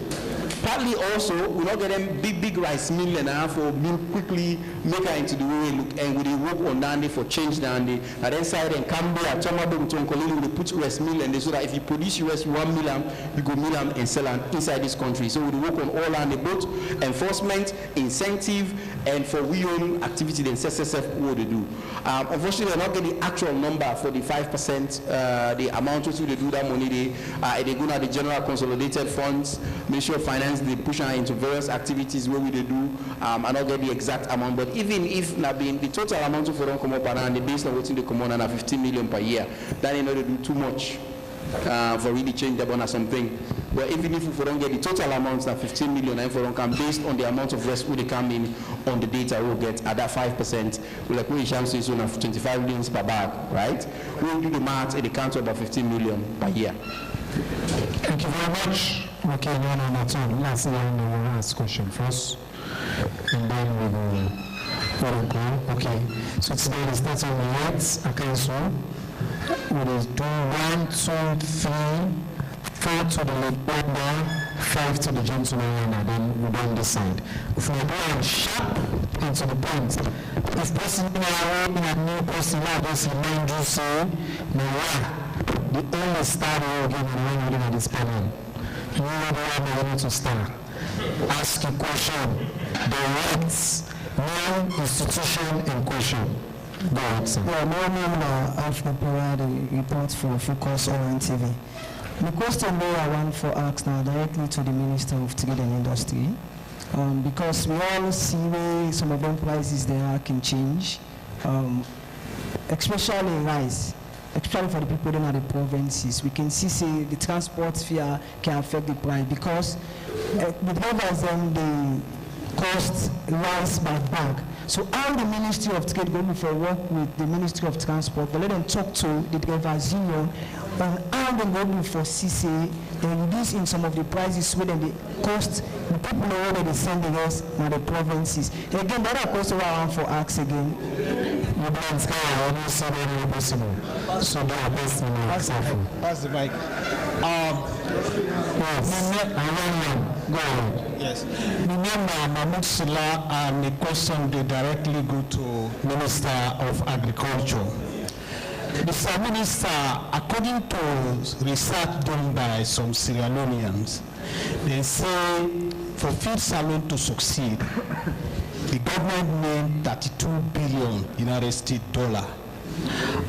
Partly also, we no get dem big big rice mill dem na for mill quickly, make am into the way we look, and we dey work on that day for change that day. Na dem side dem Cambia, Toma, Bogutu, Nkolili, we dey put rice mill dem dey, so that if you produce rice, you wan mill am, you go mill am and sell am inside this country. So we dey work on all and the both enforcement, incentive, and for we own activity dem sef sef sef we dey do. Um, unfortunately, I no get the actual number for the five percent, uh, the amount wey we dey do that money dey. Uh, e dey go na the general consolidated funds. Ministry of Finance dey push am into various activities wey we dey do. Um, I no get the exact amount, but even if na bin the total amount wey for don comot by now, and based on wetin dey comot na na fifteen million per year, that e no dey do too much, uh, for really change that, but na something. But even if we for don get the total amount, na fifteen million, na im for don come based on the amount of rest wey dey come in on the data we get at that five percent. Like wey Hisham say, so na twenty-five million per bag, right? When you do the math, e dey count to about fifteen million per year. Thank you very much. Okay, no, no, no, no. Last line, we will ask question first. And then we go, we go go. Okay. So today we start on the eighth, I can so. We dey do one, two, three, four to the left hander, five to the gentleman hander, then we don decide. If we do am sharp and to the point, if person na wey na new person, na just remind you say, na ya, the only star wey we get na the one wey dey na this panel. You no be one na you need to star. Ask a question, direct, name, institution, and question. Go ahead, sir. Yeah, my name na Alfred Pura, the report for Focus Online T V. The question wey I want for ask now directly to the Minister of Trade and Industry, um, because we all see where some of them prices they are can change, um, especially rice, especially for the people in the provinces. We can see say the transport fare can affect the price because, uh, the drivers dem dey cost rice by bag. So how the Ministry of Trade go look for work with the Ministry of Transport, but let them talk to the drivers union on how dem go look for see say dem reduce in some of the prices wey dem dey cost the people wey dem dey send the rest na the provinces. Again, the other question wey I want for ask again. You don sky, I almost see very possible. So do your best, my careful. Pass the mic. Um, yes, I want one. Go ahead. Yes. My name na Mahmoud Sila, and the question dey directly go to Minister of Agriculture. Mister Minister, according to research done by some Sierra Leoneans, dem say for Feed Salone to succeed, the government need thirty-two billion United States dollar.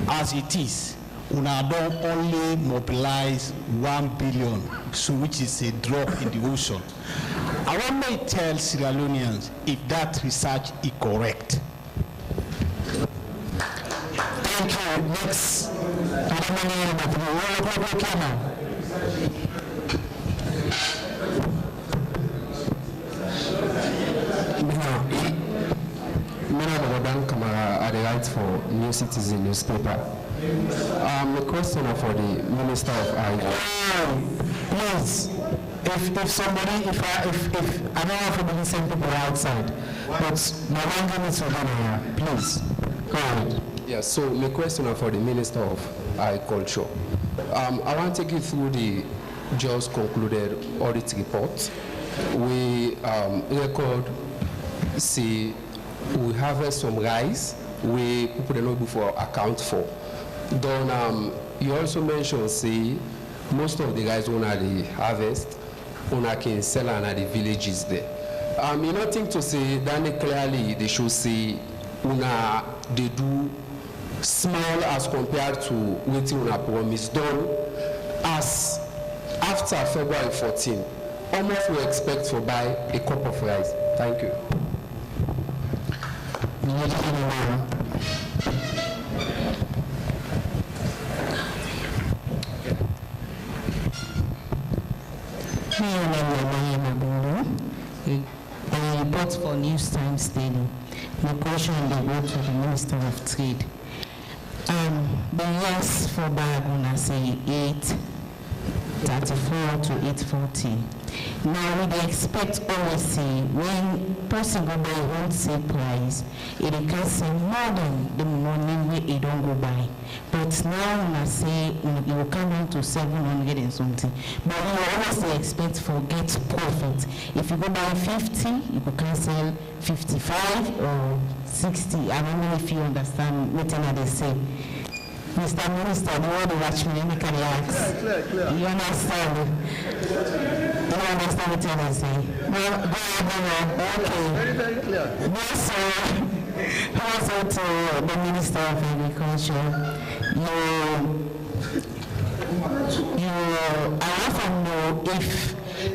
As it is, una don only mobilize one billion, so which is a drop in the ocean. I wan make tell Sierra Leoneans if that research is correct. Thank you. Next. Adamani Abakri. Roll call, camera. Mina, Mina Bogodan Kamara, I dey write for New Citizen newspaper. Um, the question na for the Minister of Agriculture. Please, if, if somebody, if I, if, if, I don't want to be send people outside, but my one minute to dinner here, please. Go ahead. Yeah, so my question na for the Minister of Agriculture. Um, I wan take you through the just concluded audit report. We, um, record say we harvest some rice wey people dem no be for account for. Then, um, you also mention say most of the rice wey una dey harvest, una can sell am na the villages there. Um, you no think to say that dey clearly dey show say una dey do small as compared to wetin una promise. Don, as after February fourteen, almost we expect for buy a cup of rice. Thank you. Mi yon name na Mariam Abundu. I report for News Times Daily. My question dey go to the Minister of Trade. Um, the years for bag una say eight thirty-four to eight forty. Now we dey expect always say when person go buy wholesale price, e dey come sell more than the money wey e don go buy. But now una say una, e go come down to seven hundred and something. But we always dey expect for get profit. If you go buy fifty, you go come sell fifty-five or sixty. I don't know if you understand wetin I dey say. Mister Minister, the way you watch me, make I dey ask. Clear, clear, clear. You understand? You understand wetin I dey say? No, go ahead, go ahead. Okay. Very, very clear. Yes, sir. Also to the Minister of Agriculture, you, you, I want to know if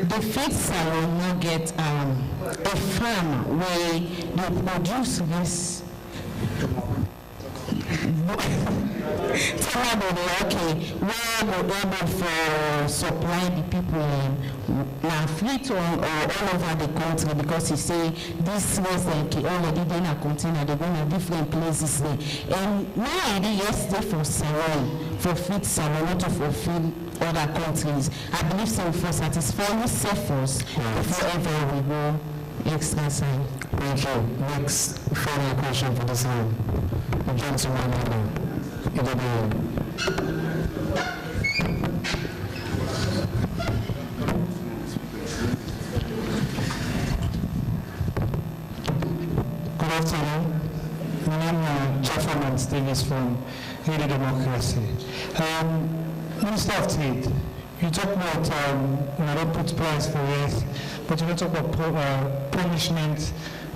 the feed salon no get um, a farm where they produce this Tell am okay, wey go able for supply the people um, na free to am or all over the country, because he say this resident already dey na container, dey go na different places there. And now I dey yesterday for salon, for feed salon, not to fulfill other countries. I believe say we for satisfy we self first before ever we go extra side. Thank you. Next final question for this round. The gentleman in the, in the Good afternoon. My name na Jaffa Mans Davis from Radio Democracy. Um, Minister of Trade, you talk about um, una don put price for rice, but you no talk about pro, uh, punishment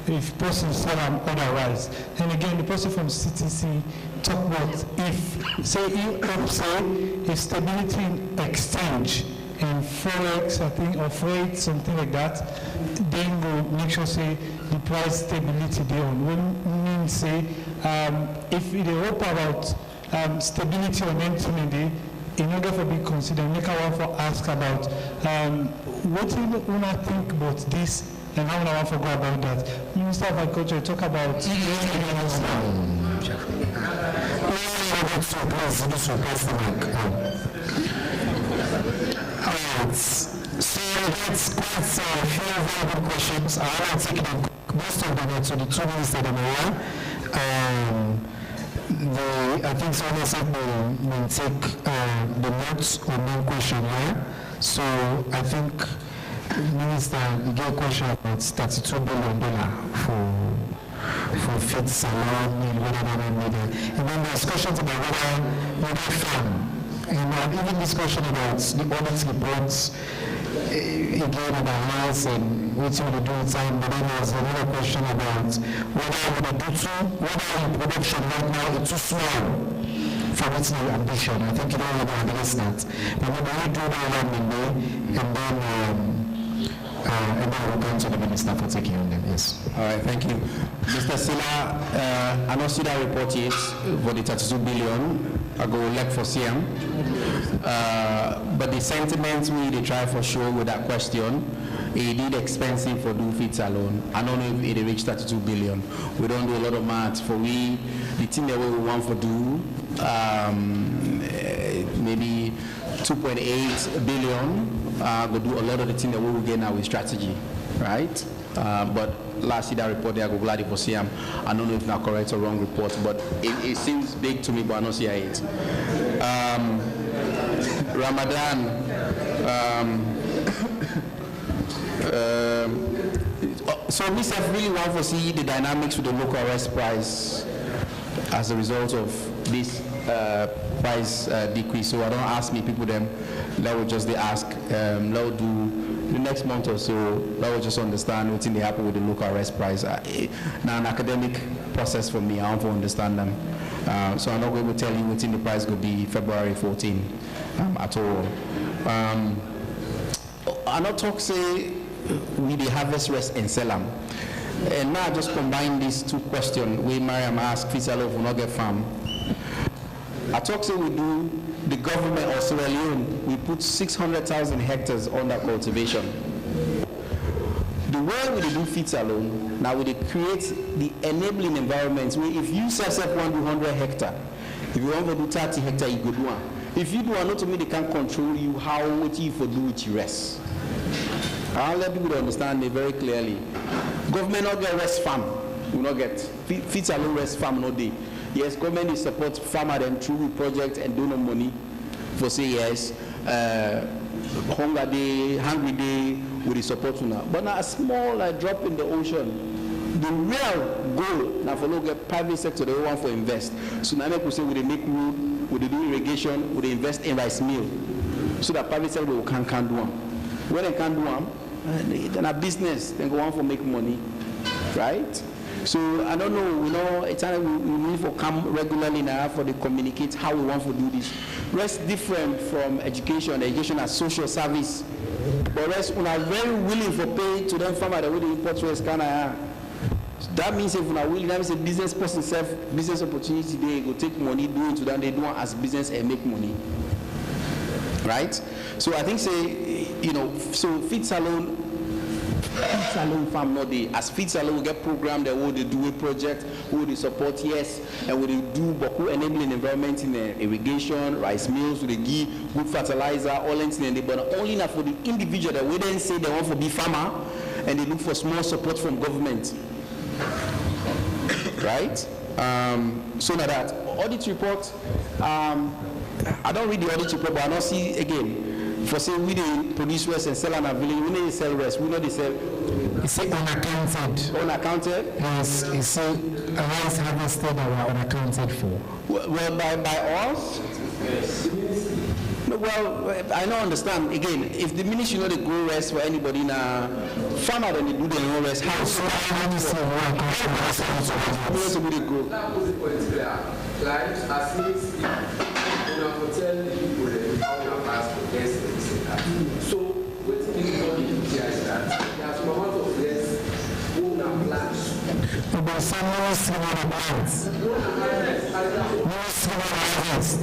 if person sell am otherwise. Then again, the person from C T C talk about if say he hope say if stability in exchange in forex, I think, or freight, something like that, then go make sure say the price stability dey on. We mean say um, if e dey hope about um, stability on anything e dey, e no get for be considered. Make I wan for ask about um, wetin una think about this and how una wan for go about that. Minister of Agriculture talk about. Alright. So that's quite a few very good questions. I want to take them. Most of them are to the two ministers that are here. Um, the, I think someone said they, they take uh, the notes on one question here. So I think Minister, you get a question about thirty-two billion dollar for for feed salon and whatever that needed. And then there's questions about whether whether farm and um, even this question about the audit reports eh, again about house and wetin we dey do with time, but then there's another question about whether we dey do too whether our production right now is too small for wetin we ambition. I think you don already address that. But maybe we do that one and then and then um, uh, and then we'll come to the minister for taking on them. Yes. All right, thank you. Mister Sila, uh, I don't see that report yet for the thirty-two billion. I go look for C M. Uh, but the sentiments we dey try for show with that question, e did expensive for do feed salon. I don't know if it reach thirty-two billion. We don't do a lot of math for we the thing that we want for do um, eh, maybe two point eight billion uh, go do a lot of the thing that we will get now with strategy, right? Uh, but last year that report there, I go gladly for see am. I don't know if na correct or wrong report, but it, it seems big to me, but I don't see it. Um, Ramadan. Um, um, so myself really want to see the dynamics with the local rice price as a result of this uh, price uh, decrease. So I don't ask me people them. That would just they ask. Um, that would do the next month or so, let us just understand wetin dey happen with the local rice price. Uh, eh, na an academic process for me. I want to understand them. Uh, so I'm not going to tell you wetin the price go be February fourteen, um, at all. Um, I no talk say we dey harvest rice and sell am. And now I just combine these two questions wey Mariam ask, fit sell if we no get farm. I talk say we do, the government of Sierra Leone, we put six hundred thousand hectares under cultivation. The way we dey do fit sell, na we dey create the enabling environment wey if you sef sef wan do hundred hectare, if you wan go do thirty hectare, you go do am. If you do am, no to me they can control you how wetin you for do with the rest. I wan let people dey understand it very clearly. Government no get rest farm. We no get. Fit, fit alone rest farm no dey. Yes, government dey support farmer dem through with project and donor money for say yes, uh, hunger dey, hungry dey, we dey support una. But na a small, like, drop in the ocean. The real goal na for look get private sector dey want for invest. So na make we say we dey make road, we dey do irrigation, we dey invest in rice mill, so that private sector go can can do am. When dem can do am, uh, they, then a business, dem go want for make money, right? So I don't know, you know, it's time we, we need for come regularly now for the communicate how we want to do this. Rest different from education. Education as social service. But rest, una very willing for pay to them farmer that wey dey import rest can I. That means if una willing, that means a business person self, business opportunity dey go take money do it to them, they do am as business and make money. Right? So I think say, you know, so fit salon, fit salon farm no dey. As fit salon, we get program that we dey do a project, we dey support, yes, and we dey do boku enabling environment in uh, irrigation, rice mills, we dey give good fertilizer, all things, and but only na for the individual that we then say they want to be farmer, and they look for small support from government. Right? Um, so na that audit report. Um, I don't read the audit report, but I don't see again. For say we dey produce rest and sell am na village, we no dey sell rest, we no dey sell. It's unaccounted. Unaccounted? Yes, it's a rice harvested that were unaccounted for. Well, well, by, by us? No, well, I don't understand. Again, if the ministry no dey grow rest for anybody, na farmer dem dey do their own rest. How? So, I want to say, we are concerned. We also dey grow. That was the point clear. Like, as means, una go tell the people dem how una pass for this and this and that. So, wetin the people dey do here is that there are some amount of rest wey una plant. About some ministry wey una plant. Ministry wey una harvest.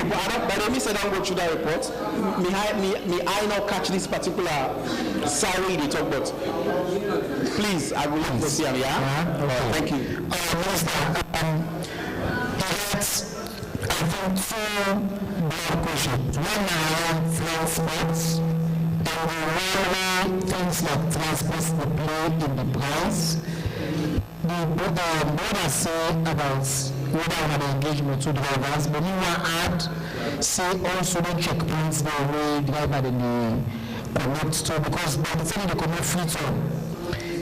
But I don't, but I don't say don't go through that report. Me, I, me, me, I not catch this particular salary they talk about. Please, I will look for see am, yeah? Yeah, okay. Thank you. Uh, Minister, um, he had, I think, two broad questions. One na around transport, and the one wey things like transport dey play in the price. The bro-, uh, brother say about whether una dey engage motor drivers, but me wan add say also the checkpoints dem wey driver dem dey connect to, because by the time dem comot Freetown,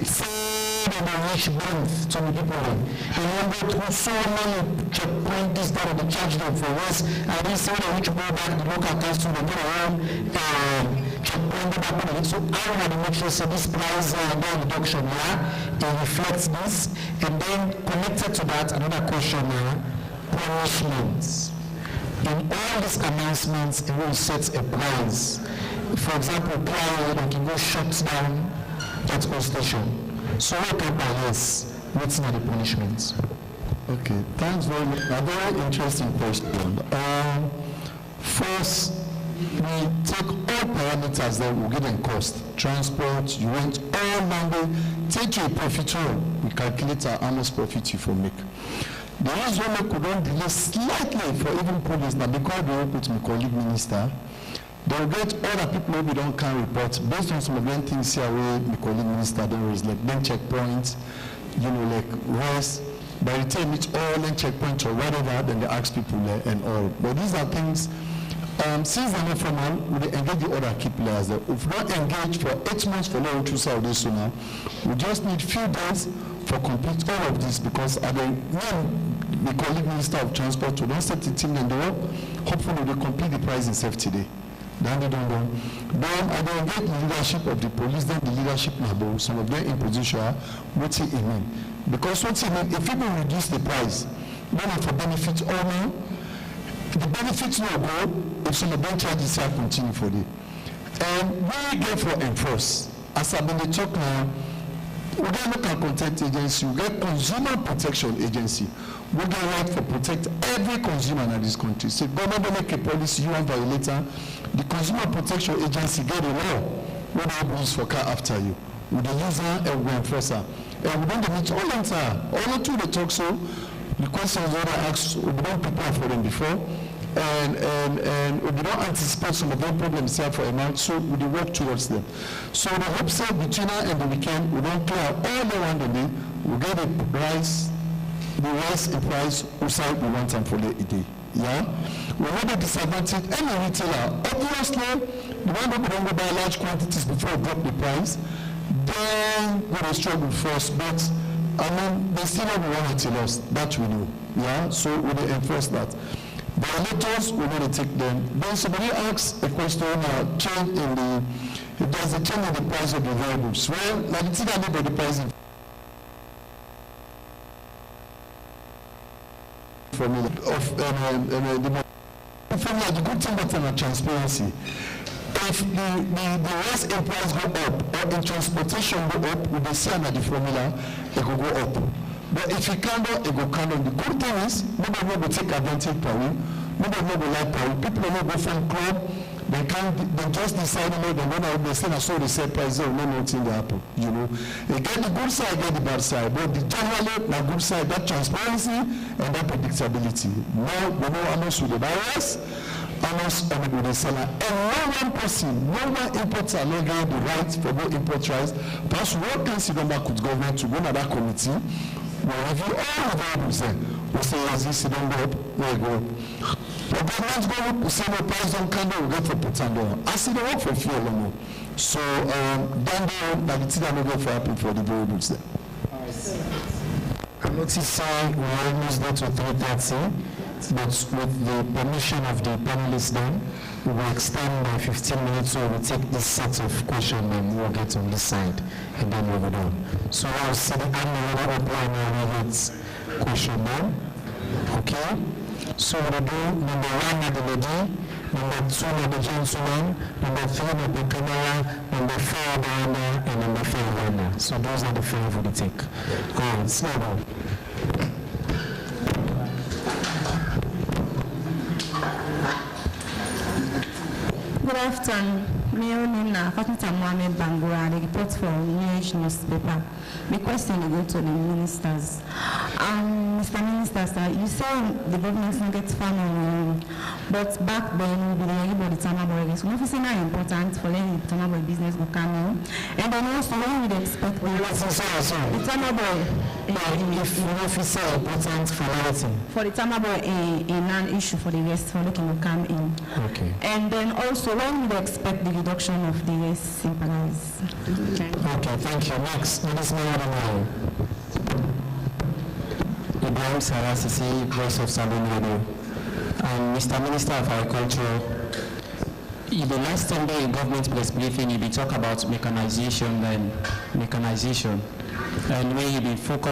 say dem dey reach Bronx to the people dem, dem wan go through so many checkpoint, this, that, dem dey charge dem for rest, and then say when dem reach go back the local council, dem get their own, um, checkpoint, go back on the, so how una dey make sure say this price, uh, don reduction, yeah, e reflect this? And then connected to that, another question na punishment. In all these announcements, e will set a price. For example, P I A, dem can go shut down that whole station. So what about this? Wetin are the punishments? Okay, thanks very much. A very interesting question. Um, First, we take all parameters dem, we give dem cost, transport, you rent, all language, take your profit all, we calculate am how much profit you for make. The reason why make we don delay slightly for even police na because we work with my colleague minister. Dem get other people wey we don can report based on some of dem things here wey my colleague minister don raise, like dem checkpoint, you know, like rest. By the time reach all dem checkpoint or whatever, then they ask people, eh, and all. But these are things, um, since they're not formal, we dey engage the other key players dem. If we don engage for eight months for Lord Chusa Odesu now, we just need few days for complete all of this, because I dey name The colleague Minister of Transport, we don set the team dem dey work. Hopefully, we dey complete the pricing sef today. Then they don don. Then I dey engage the leadership of the police, then the leadership na bo, some of them in position, wetin e mean. Because wetin e mean, if people reduce the price, then na for benefit all now. The benefit no go if some of them charges still continue for there. And we get for enforce. As I bin dey talk now, we get local content agency, we get consumer protection agency, we get right for protect every consumer in this country. So if government don make a policy, you wan violate am, the consumer protection agency get a law wey dey use for car after you. We dey use am and we go enforce am. And we don dey meet all enter, all the two dey talk so. The questions wey dem ask, we don prepare for them before, and and and we don anticipate some of them problems here for a month, so we dey work towards them. So we hope say between now and the weekend, we don clear all the one dem dey. We get the price, the rise in price, we side we want am for the day. Yeah, we no dey disadvantage any retailer. Obviously, the one wey don go buy large quantities before drop the price, then go dey struggle first. But I mean, they still no go want at a loss. That we know. Yeah, so we dey enforce that. Violators, we no dey take them. Then somebody ask a question, uh, change in the, if there's a change in the price of the variables. Well, na the thing that nobody price in formula of, um, um, um, the mo-, formula, the good thing about na transparency. If the, the, the rise in price go up or in transportation go up, we dey see am na the formula, e go go up. But if e come down, e go come down. The good thing is, nobody no go take advantage per we, nobody no go like per we, people no go form club, dem can, dem just decide, you know, dem run out, dem say na so dey sell price, dem no know wetin dey happen. You know, e get the good side, get the bad side, but the generally na good side, that transparency and that predictability. Now we know how much we dey buy rice, how much, I mean, we dey sell am, and no one person, no one importer no get the right for go import rice pass we come sit down back with government to go na that committee, we review all the variables dem, we say yes, this don go up, no e go up. But government go look, we say no, price don come down, we get for put am down. As e dey work for fuel alone. So, um, down there, na the thing that no get for happen for the variables dem. I notice say we almost dey to three thirty, but with the permission of the panelists dem, we go extend by fifteen minutes, so we take this set of question dem we get on this side, and then we go done. So now we see the hand wey don open, and now we get question dem. Okay, so we dey do number one na the lady, number two na the gentleman, number three na the camera, number four Diana, and number five Wanda. So those are the five we dey take. All right, so go. Good afternoon. My own name na Fatmata Mohammed Bangura. I dey report for New Age newspaper. My question dey go to the ministers. Um, Mister Minister, sir, you say the government no get farm on your own, but back then we bin dey hear about the Tama Boy race. We no fit say na important for letting the Tama Boy business go come in. And then also, when we dey expect the, the Tama Boy, eh, eh, if we no fit say important for anything, for the Tama Boy, a, a non-issue for the rest for looking to come in. Okay. And then also, when we dey expect the reduction of the rest in price? Okay. Okay, thank you. Next, Minis Mayor Ibrahim Sarasisi, Voice of Sabon Radio. Um, Mister Minister of Agriculture, in the last ten day government press briefing, you bin talk about mechanization and mechanization, and where you bin focus